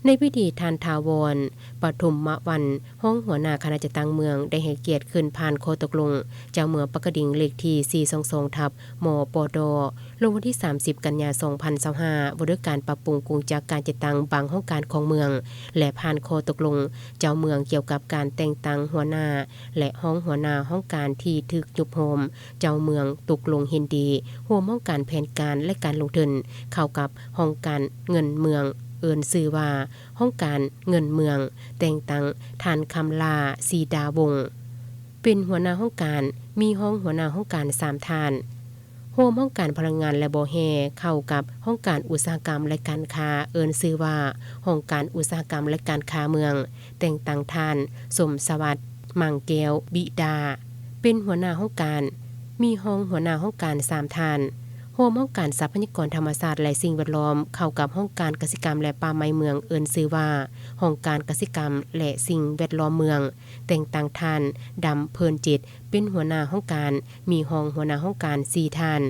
ໃນພິທີ ທ່ານ ຖາວອນ ປະຖົມມະວັນ ຮອງຫົວໜ້າຄະນະຈັດຕັ້ງເມືອງ ໄດ້ໃຫ້ກຽດຂຶ້ນຜ່ານຂໍ້ຕົກລົງເຈົ້າເມືອງປາກກະດິງ ເລກທີສີ່ສອງສອງ ທັບ ມປດ ລົງວັນທີສາມສິບ ກັນຍາ ສອງພັນຊາວຫ້າ ວ່າດ້ວຍການປັບປຸງກົງຈັກການຈັດຕັ້ງບາງຫ້ອງການຂອງເມືອງ ແລະ ຜ່ານຂໍ້ຕົກລົງເຈົ້າເມືອງກ່ຽວກັບການແຕ່ງຕັ້ງຫົວໜ້າ ແລະ ຮອງຫົວໜ້າຫ້ອງການທີ່ຖືກຍຸບໂຮມ, ເຈົ້າເມືອງຕົກລົງເຫັນດີຮ່ວມຫ້ອງການແຜນການ ແລະ ການລົງທຶນ ເຂົ້າກັບຫ້ອງການເງິນເມືອງ, ເອີ້ນຊື່ວ່າຫ້ອງການເງິນເມືອງ, ແຕ່ງຕັ້ງທ່ານ ຄຳຫຼ້າ ສີດາວົງ ເປັນຫົວໜ້າຫ້ອງການ, ມີຮອງຫົວໜ້າຫ້ອງການສາມທ່ານ. ຮ່ວມຫ້ອງການພະລັງງານ ແລະ ບໍ່ແຮ່ ເຂົ້າກັບຫ້ອງການອຸດສາຫະກຳ ແລະ ການຄ້າ, ເອີ້ນຊື່ວ່າຫ້ອງການອຸດສາຫະກຳ ແລະ ການຄ້າເມືອງ, ແຕ່ງຕັ້ງທ່ານ ສົມສະຫວັດ ມັງແກ້ວ ບິດາ ເປັນຫົວໜ້າຫ້ອງການ, ມີຮອງຫົວໜ້າຫ້ອງການສາມທ່ານ. ຮ່ວມຫ້ອງການຊັບພະຍາກອນທຳມະຊາດ ແລະ ສິ່ງແວດລ້ອມ ເຂົ້າກັບຫ້ອງການກະສິກຳ ແລະ ປ່າໄມ້ເມືອງ ເອີ້ນຊື່ວ່າ ຫ້ອງການກະສິກຳ ແລະ ສິ່ງແວດລ້ອມເມືອງ, ແຕ່ງຕັ້ງທ່ານ ດຳ ເພີນຈິດ ເປັນຫົວໜ້າຫ້ອງການ, ມີຮອງຫົວໜ້າຫ້ອງການສີ່ທ່ານ.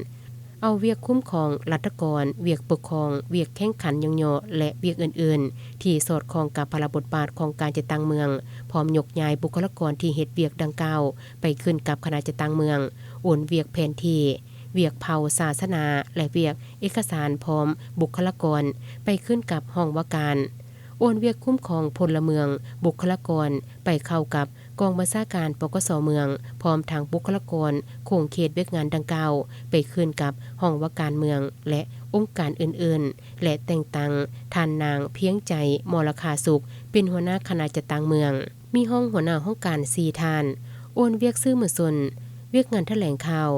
ເອົາວຽກຄຸ້ມຄອງລັດຖະກອນ, ວຽກປົກຄອງ, ວຽກແຂ່ງຂັນຍ້ອງຍໍ ແລະ ວຽກອື່ນໆ ທີ່ສອດຄ່ອງກັບພາລະບົດບາດຂອງການຈັດຕັ້ງເມືອງ, ພ້ອມຍົກຍ້າຍບຸກຄະລາກອນທີ່ເຮັດວຽກດັ່ງກ່າວໄປຂຶ້ນກັບຄະນະຈັດຕັ້ງເມືອງ, ໂອນວຽກແຜນທີ່, ວຽກເຜົ່າສາສະໜາ ແລະ ວຽກເອກະສານພ້ອມບຸກຄະລາກອນໄປຂຶ້ນກັບຫ້ອງວ່າການ, ໂອນວຽກຄຸ້ມຄອງພົນລະເມືອງ, ບຸກຄະລາກອນໄປເຂົ້າກັບ ກອງບັນຊາການ ປກສ ເມືອງ, ພ້ອມທັງບຸກຄະລາກອນຂົງເຂດວຽກງານດັ່ງກ່າວ ໄປຂຶ້ນກັບຫ້ອງວ່າການເມືອງ ແລະ ອົງການອື່ນໆ ແລະ ແຕ່ງຕັ້ງທ່ານນາງ ພຽງໃຈ ມໍລະຄາສຸກ ເປັນຫົວໜ້າຄະນະຈັດຕັ້ງເມືອງ, ມີຮອງຫົວໜ້າຫ້ອງການສີ່ທ່ານ, ໂອນວຽກສື່ມວນຊົນ, ວຽກງານຖະແຫຼງຂ່າວ,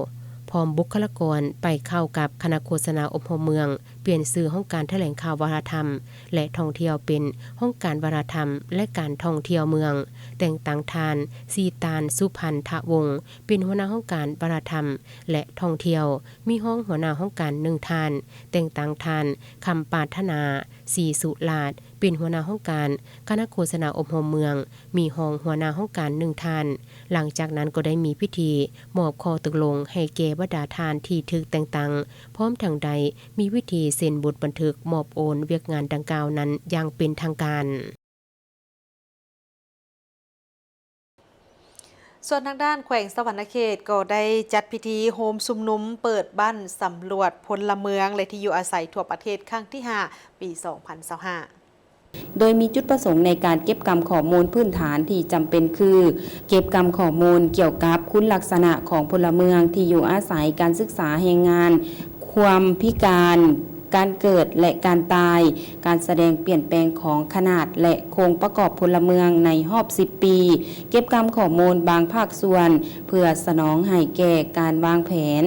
ພ້ອມບຸກຄະລາກອນໄປເຂົ້າກັບຄະນະໂຄສະນາອົບຮົມເມືອງ, ປ່ຽນຊື່ຫ້ອງການຖະແຫຼງຂ່າວວັດທະນະທຳ ແລະ ທ່ອງທ່ຽວເປັນຫ້ອງການວັດທະນະທຳ ແລະ ການທ່ອງທ່ຽວເມືອງ, ແຕ່ງຕັ້ງທ່ານ ສີຕານ ສຸພັນທະວົງ ເປັນຫົວໜ້າຫ້ອງການວັດທະນະທຳ ແລະ ທ່ອງທ່ຽວ, ມີຮອງຫົວໜ້າຫ້ອງການໜຶ່ງທ່ານ, ແຕ່ງຕັ້ງທ່ານ ຄຳປາດຖະໜາ ສີສຸລາດ ເປັນຫົວໜ້າຫ້ອງການຄະນະໂຄສະນາອົບຮົມເມືອງ, ມີຮອງຫົວໜ້າຫ້ອງການໜຶ່ງທ່ານ. ຫຼັງຈາກນັ້ນກໍໄດ້ມີພິທີມອບຂໍ້ຕົກລົງໃຫ້ແກ່ບັນດາທ່ານທີ່ຖືກແຕ່ງຕັ້ງ, ພ້ອມທັງໄດ້ມີພິທີເຊັນບົດບັນທຶກມອບໂອນວຽກງານດັ່ງກ່າວນັ້ນຢ່າງເປັນທາງການ. ສ່ວນທາງດ້ານແຂວງສະຫວັນນະເຂດກໍໄດ້ຈັດພິທີໂຮມຊຸມນຸມເປີດບ້ານສຳຫຼວດພົນລະເມືອງ ແລະ ທີ່ຢູ່ອາໄສທົ່ວປະເທດຄັ້ງທີຫ້າ ປີສອງພັນຊາວຫ້າ ໂດຍມີຈຸດປະສົງໃນການເກັບກຳຂໍ້ມູນພື້ນຖານທີ່ຈຳເປັນຄື ເກັບກຳຂໍ້ມູນກ່ຽວກັບຄຸນລັກສະນະຂອງພົນລະເມືອງ, ທີ່ຢູ່ອາໄສ, ການສຶກສາ, ແຮງງານ, ຄວາມພິການ, ການເກີດ ແລະ ການຕາຍ, ການສະແດງປ່ຽນແປງຂອງຂະໜາດ ແລະ ໂຄງປະກອບພົນລະເມືອງໃນຮອບສິບປີ, ເກັບກຳຂໍ້ມູນບາງພາກສ່ວນ ເພື່ອສະໜອງໃຫ້ແກ່ການວາງແຜນ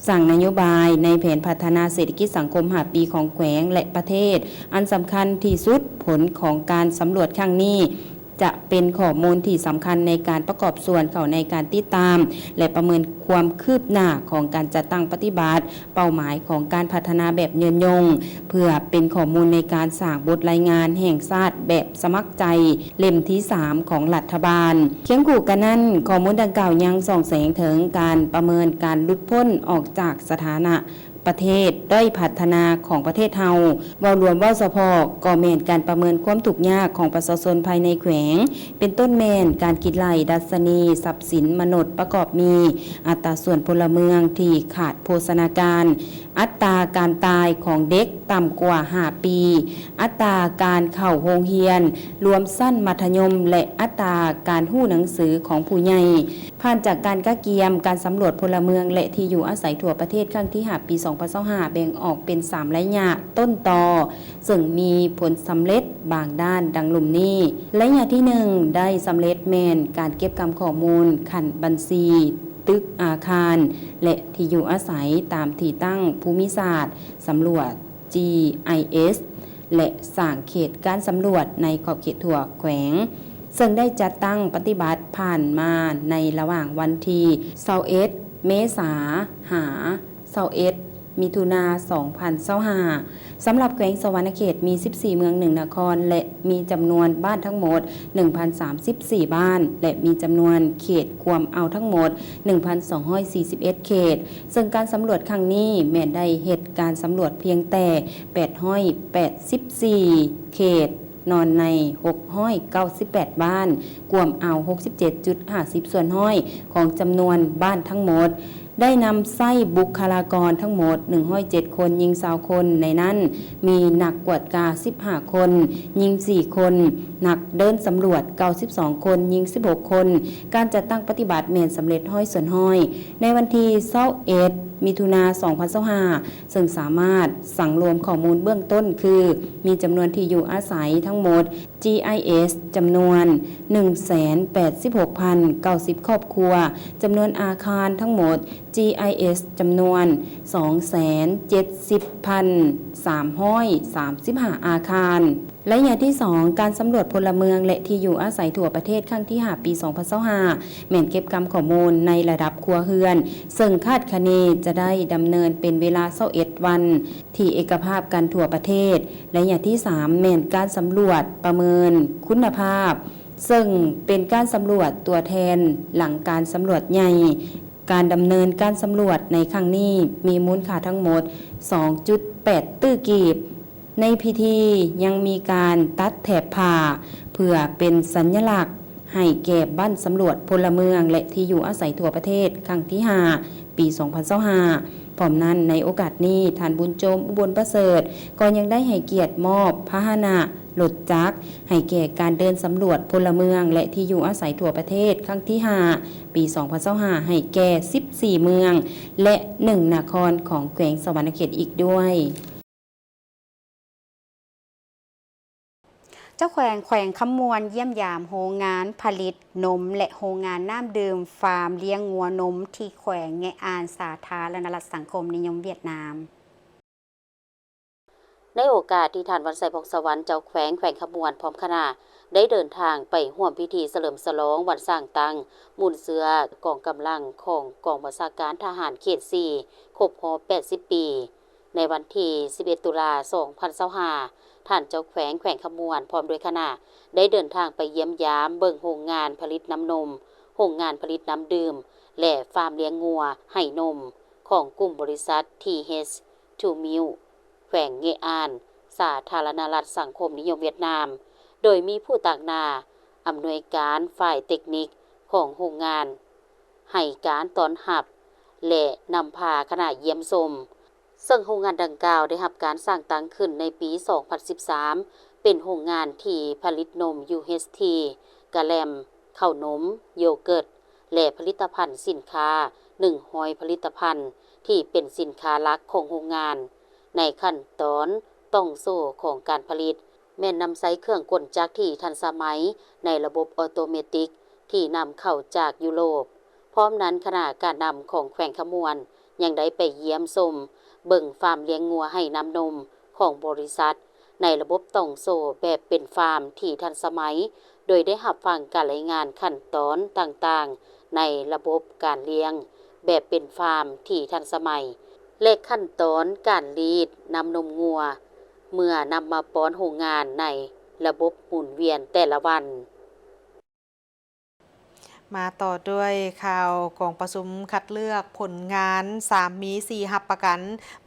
ສ້າງນະໂຍບາຍໃນແຜນພັດທະນາເສດຖະກິດສັງຄົມຫ້າປີຂອງແຂວງ ແລະ ປະເທດ. ອັນສຳຄັນທີ່ສຸດ, ຜົນຂອງການສຳຫຼວດຄັ້ງນີ້ ຈະເປັນຂໍ້ມູນທີ່ສຳຄັນໃນການປະກອບສ່ວນເຂົ້າໃນການຕິດຕາມ ແລະ ປະເມີນຄວາມຄືບໜ້າຂອງການຈັດຕັ້ງປະຕິບັດເປົ້າໝາຍຂອງການພັດທະນາແບບຍືນຍົງ, ເພື່ອເປັນຂໍ້ມູນໃນການສ້າງບົດລາຍງານແຫ່ງຊາດແບບສະໝັກໃຈ ເຫຼັ້ມທີສາມຂອງລັດຖະບານ. ຄຽງຄູ່ກັນນັ້ນ, ຂໍ້ມູນດັ່ງກ່າວຍັງສ່ອງແສງເຖິງການປະເມີນການຫຼຸດພົ້ນອອກຈາກສະຖານະ ປະເທດດ້ອຍພັດທະນາຂອງປະເທດເຮົາ. ເວົ້າລວມ, ເວົ້າສະເພາະ ກໍແມ່ນການປະເມີນຄວາມທຸກຍາກຂອງປະຊາຊົນພາຍໃນແຂວງ, ເປັນຕົ້ນແມ່ນການຄິດໄລ່ດັດຊະນີຊັບສິນມະນຸດປະກອບມີ, ອັດຕາສ່ວນພົນລະເມືອງທີ່ຂາດໂພຊະນາການ, ອັດຕາການຕາຍຂອງເດັກຕ່ຳກວ່າຫ້າປີ, ອັດຕາການເຂົ້າໂຮງຮຽນລວມຊັ້ນມັດທະຍົມ ແລະ ອັດຕາການຮູ້ໜັງສືຂອງຜູ້ໃຫຍ່. ຜ່ານຈາກການກະກຽມການສຳຫຼວດພົນລະເມືອງ ແລະ ທີ່ຢູ່ອາໄສທົ່ວປະເທດຄັ້ງທີຫ້າ ປີສອງພັນຊາວຫ້າ ແບ່ງອອກເປັນສາມໄລຍະຕົ້ນຕໍ, ເຊິ່ງມີຜົນສຳເລັດບາງດ້ານດັ່ງລຸ່ມນີ້. ໄລຍະທີໜຶ່ງ ໄດ້ສຳເລັດແມ່ນການເກັບກຳຂໍ້ມູນຂັ້ນບັນຊີ, ຕຶກອາຄານ ແລະ ທີ່ຢູ່ອາໄສຕາມທີ່ຕັ້ງພູມິສາດສຳຫຼວດ ຈີໄອເອສ ແລະ ສ້າງເຂດການສຳຫຼວດໃນຂອບເຂດທົ່ວແຂວງ, ເຊິ່ງໄດ້ຈັດຕັ້ງປະຕິບັດຜ່ານມາໃນລະຫວ່າງວັນທີຊາວເອັດ ເມສາ ຫາ ຊາວເອັດ ມິຖຸນາ ສອງພັນຊາວຫ້າ. ສຳລັບແຂວງສະຫວັນນະເຂດມີສິບສີ່ເມືອງ ໜຶ່ງນະຄອນ ແລະ ມີຈຳນວນບ້ານທັງໝົດ ໜຶ່ງພັນສາມສິບສີ່ບ້ານ ແລະ ມີຈຳນວນເຂດກວມເອົາທັງໝົດ ໜຶ່ງພັນສອງຮ້ອຍສີ່ສິບເອັດເຂດ, ເຊິ່ງການສຳຫຼວດຄັ້ງນີ້ແມ່ນໄດ້ເຮັດການສຳຫຼວດພຽງແຕ່ ແປດຮ້ອຍແປດສິບສີ່ເຂດ, ນອນໃນ ຫົກຮ້ອຍເກົ້າສິບແປດບ້ານ, ກວມເອົາ ຫົກສິບເຈັດຈຸດຫ້າສິບສ່ວນຮ້ອຍຂອງຈຳນວນບ້ານທັງໝົດ. ໄດ້ນຳໃຊ້ບຸກຄະລາກອນທັງໝົດ ໜຶ່ງຮ້ອຍເຈັດຄົນ, ຍິງຊາວຄົນ, ໃນນັ້ນມີນັກກວດກາ ສິບຫ້າຄົນ, ຍິງ ສີ່ຄົນ, ນັກເດີນສຳຫຼວດ ເກົ້າສິບສອງຄົນ, ຍິງ ສິບຫົກຄົນ. ການຈັດຕັ້ງປະຕິບັດແມ່ນສຳເລັດ ຮ້ອຍສ່ວນຮ້ອຍ. ໃນວັນທີຊາວເອັດ ມິຖຸນາ ສອງພັນຊາວຫ້າ ເຊິ່ງສາມາດສັງລວມຂໍ້ມູນເບື້ອງຕົ້ນຄື ມີຈຳນວນທີ່ຢູ່ອາໄສທັງໝົດ ຈີໄອເອສ ຈຳນວນ ໜຶ່ງແສນແປດສິບຫົກພັນເກົ້າສິບຄອບຄົວ, ຈຳນວນອາຄານທັງໝົດ ຈີໄອເອັສ ຈຳນວນສອງແສນເຈັດສິບພັນສາມຮ້ອຍສາມສິບຫ້າອາຄານ. ໄລຍະທີສອງ ການສຳຫຼວດພົນລະເມືອງ ແລະ ທີ່ຢູ່ອາໄສທົ່ວປະເທດ ຄັ້ງທີຫ້າ ປີສອງພັນຊາວຫ້າ ແມ່ນເກັບກຳຂໍ້ມູນໃນລະດັບຄົວເຮືອນ ເຊິ່ງຄາດຄະເນຈະໄດ້ດຳເນີນເປັນເວລາຊາວເອັດວັນ ທີ່ເອກະພາບກັນທົ່ວປະເທດ. ໄລຍະທີສາມ ແມ່ນການສຳຫຼວດປະເມີນຄຸນນະພາບ ເຊິ່ງເປັນການສຳຫຼວດຕົວແທນຫຼັງການສຳຫຼວດໃຫຍ່. ການດຳເນີນການສຳຫຼວດໃນຄັ້ງນີ້ມີມູນຄ່າທັງໝົດສອງຈຸດແປດຕື້ກີບ. ໃນພິທີຍັງມີການຕັດແຖບຜ້າ ເພື່ອເປັນສັນຍະລັກໃຫ້ແກ່ບັ້ນສຳຫຼວດພົນລະເມືອງ ແລະ ທີ່ຢູ່ອາໄສທົ່ວປະເທດ ຄັ້ງທີຫ້າ ປີສອງພັນຊາວຫ້າ. ພ້ອມນັ້ນ, ໃນໂອກາດນີ້, ທ່ານ ບຸນໂຈມ ອຸບົນປະເສີດ ກໍຍັງໄດ້ໃຫ້ກຽດມອບພາຫະນະລົດຈັກ ໃຫ້ແກ່ການເດີນສຳຫຼວດພົນລະເມືອງ ແລະ ທີ່ຢູ່ອາໄສທົ່ວປະເທດ ຄັ້ງທີຫ້າ ປີສອງພັນຊາວຫ້າ ໃຫ້ແກ່ສິບສີ່ເມືອງ ແລະ ໜຶ່ງນະຄອນຂອງແຂວງສະຫວັນນະເຂດອີກດ້ວຍ. ເຈົ້າແຂວງແຂວງຄຳມ່ວນຢ້ຽມຢາມໂຮງງານຜະລິດນົມ ແລະ ໂຮງງານນ້ຳດື່ມ ຟາມລ້ຽງງົວນົມ ທີ່ແຂວງແງະອານ ສາທາລະນະລັດສັງຄົມນິຍົມຫວຽດນາມ. ໃນໂອກາດທີ່ທ່ານ ວັນໄຊ ຜ່ອງສະຫວັນ ເຈົ້າແຂວງແຂວງຄຳມ່ວນ ພ້ອມຄະນະ ໄດ້ເດີນທາງໄປຮ່ວມພິທີສະເຫຼີມສະຫຼອງວັນສ້າງຕັ້ງມູນເຊື້ອກອງກຳລັງຂອງກອງບັນຊາການທະຫານເຂດສີ່ ຄົບຮອບແປດສິບປີ. ໃນວັນທີສິບເອັດ ຕຸລາ ສອງພັນຊາວຫ້າ ທ່ານເຈົ້າແຂວງແຂວງຄຳມ່ວນ ພ້ອມດ້ວຍຄະນະ ໄດ້ເດີນທາງໄປຢ້ຽມຢາມເບິ່ງໂຮງງານຜະລິດນ້ຳນົມ, ໂຮງງານຜະລິດນ້ຳດື່ມ ແລະ ຟາມລ້ຽງງົວໃຫ້ນົມ ຂອງກຸ່ມບໍລິສັດ ທີເອັດ ທູມິວ ແຂວງແງະອານ ສາທາລະນະລັດສັງຄົມນິຍົມຫວຽດນາມ, ໂດຍມີຜູ້ຕາງໜ້າອຳນວຍການຝ່າຍເຕັກນິກຂອງໂຮງງານໃຫ້ການຕ້ອນຮັບ ແລະ ນຳພາຄະນະຢ້ຽມຊົມ. ເຊິ່ງໂຮງງານດັ່ງກ່າວໄດ້ຮັບການສ້າງຕັ້ງຂຶ້ນໃນປີສອງພັນສິບສາມ ເປັນໂຮງງານທີ່ຜະລິດນົມ ຢູເອັດທີ ກະແລັມ, ເຂົ້າໜົມ, ໂຢເກີດ ແລະ ຜະລິດຕະພັນສິນຄ້າ ໜຶ່ງຮ້ອຍ ຜະລິດຕະພັນ ທີ່ເປັນສິນຄ້າຫຼັກຂອງໂຮງງານ. ໃນຂັ້ນຕອນຕ່ອງໂສ້ຂອງການຜະລິດ ແມ່ນນຳໃຊ້ເຄື່ອງກົນຈັກທີ່ທັນສະໄໝໃນລະບົບອໍໂຕເມຕິກທີ່ນຳເຂົ້າຈາກຢູໂຣບ. ພ້ອມນັ້ນ, ຄະນະການນຳຂອງແຂວງຄຳມ່ວນຍັງໄດ້ໄປຢ້ຽມຊົມເບິ່ງຟາມລ້ຽງງົວໃຫ້ນ້ຳນົມຂອງບໍລິສັດ ໃນລະບົບຕ່ອງໂສ້ແບບເປັນຟາມທີ່ທັນສະໄໝ, ໂດຍໄດ້ຮັບຟັງການລາຍງານຂັ້ນຕອນຕ່າງໆໃນລະບົບການລ້ຽງແບບເປັນຟາມທີ່ທັນສະໄໝ ແລະ ຂັ້ນຕອນການລີດນ້ຳນົມງົວ ເມື່ອນຳມາປ້ອນໂຮງງານໃນລະບົບໝູນວຽນແຕ່ລະວັນ. ມາຕໍ່ດ້ວຍຂ່າວກອງປະຊຸມຄັດເລືອກຜົນງານສາມມີ ສີ່ຮັບປະກັນ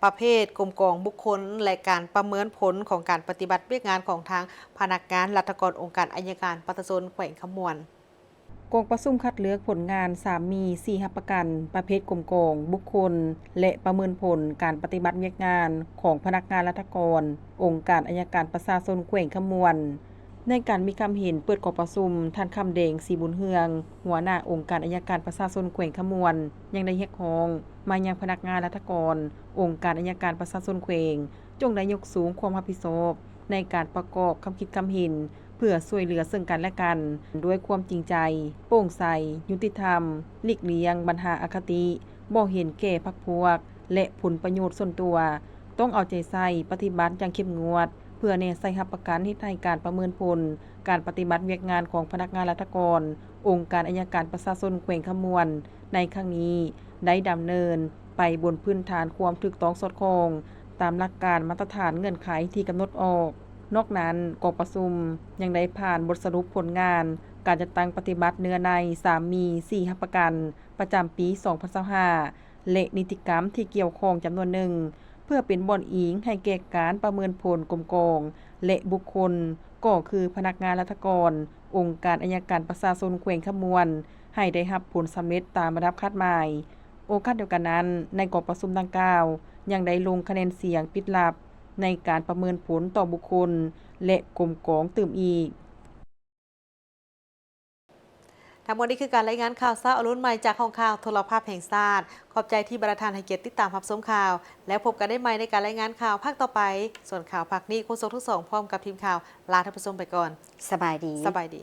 ປະເພດກົມກອງບຸກຄົນ ແລະ ການປະເມີນຜົນຂອງການປະຕິບັດວຽກງານຂອງທາງພະນັກງານລັດຖະກອນ ອົງການໄອຍະການປະຊາຊົນແຂວງຄຳມ່ວນ. ກອງປະຊຸມຄັດເລືອກຜົນງານສາມມີ ສີ່ຮັບປະກັນ ປະເພດກົມກອງ, ບຸກຄົນ ແລະ ປະເມີນຜົນການປະຕິບັດວຽກງານຂອງພະນັກງານລັດຖະກອນ ອົງການໄອຍະການປະຊາຊົນແຂວງຄຳມ່ວນ. ໃນການມີຄຳເຫັນເປີດກອງປະຊຸມ, ທ່ານ ຄຳແດງ ສີບຸນເຮືອງ ຫົວໜ້າອົງການໄອຍະການປະຊາຊົນແຂວງຄຳມ່ວນ ຍັງໄດ້ຮຽກຮ້ອງມາຍັງພະນັກງານລັດຖະກອນ ອົງການໄອຍະການປະຊາຊົນແຂວງ ຈົ່ງໄດ້ຍົກສູງຄວາມຮັບຜິດຊອບໃນການປະກອບຄຳຄິດຄຳເຫັນ ເພື່ອຊ່ວຍເຫຼືອເຊິ່ງກັນແລະກັນດ້ວຍຄວາມຈິງໃຈ, ໂປ່ງໃສ, ຍຸຕິທຳ, ຫຼີກລ່ຽງບັນຫາອະຄະຕິ, ບໍ່ເຫັນແກ່ພັກພວກ ແລະ ຜົນປະໂຫຍດສ່ວນຕົວ, ຕ້ອງເອົາໃຈໃສ່ປະຕິບັດຢ່າງເຂັ້ມງວດ ເພື່ອແນໃສ່ຮັບປະກັນເຮັດໃຫ້ການປະເມີນຜົນການປະຕິບັດວຽກງານຂອງພະນັກງານລັດຖະກອນ ອົງການໄອຍະການປະຊາຊົນແຂວງຄຳມ່ວນໃນຄັ້ງນີ້ ໄດ້ດຳເນີນໄປບົນພື້ນຖານຄວາມຖືກຕ້ອງສອດຄ່ອງ ຕາມຫຼັກການມາດຕະຖານເງື່ອນໄຂທີ່ກຳນົດອອກ. ນອກນັ້ນ, ກອງປະຊຸມຍັງໄດ້ຜ່ານບົດສະຫຼຸບຜົນງານການຈັດຕັ້ງປະຕິບັດເນື້ອໃນສາມມີ ສີ່ຮັບປະກັນ ປະຈຳປີສອງພັນຊາວຫ້າ ແລະ ນິຕິກຳທີ່ກ່ຽວຂ້ອງຈຳນວນໜຶ່ງ ເພື່ອເປັນບ່ອນອີງໃຫ້ແກ່ການປະເມີນຜົນກົມກອງ ແລະ ບຸກຄົນ ກໍຄືພະນັກງານລັດຖະກອນ ອົງການໄອຍະການປະຊາຊົນແຂວງຄຳມ່ວນ ໃຫ້ໄດ້ຮັບຜົນສຳເລັດຕາມລະດັບຄາດໝາຍ. ໂອກາດດຽວກັນນັ້ນ, ໃນກອງປະຊຸມດັ່ງກ່າວ ຍັງໄດ້ລົງຄະແນນສຽງປິດລັບໃນການປະເມີນຜົນຕໍ່ບຸກຄົນ ແລະ ກົມກອງຕື່ມອີກ. ທັງໝົດນີ້ຄືການລາຍງານຂ່າວເຊົ້າອະລຸນໃໝ່ຈາກຫ້ອງຂ່າວໂທລະພາບແຫ່ງຊາດ. ຂອບໃຈທີ່ບັນດາທ່ານໃຫ້ກຽດຕິດຕາມຮັບຊົມຂ່າວ, ແລ້ວພົບກັນໄດ້ໃໝ່ໃນການລາຍງານຂ່າວພາກຕໍ່ໄປ. ສ່ວນຂ່າວພາກນີ້, ໂຄສົກທັງສອງ ພ້ອມກັບທີມຂ່າວ ລາທ່ານຜູ້ຊົມໄປກ່ອນ. ສະບາຍດີ. ສະບາຍດີ.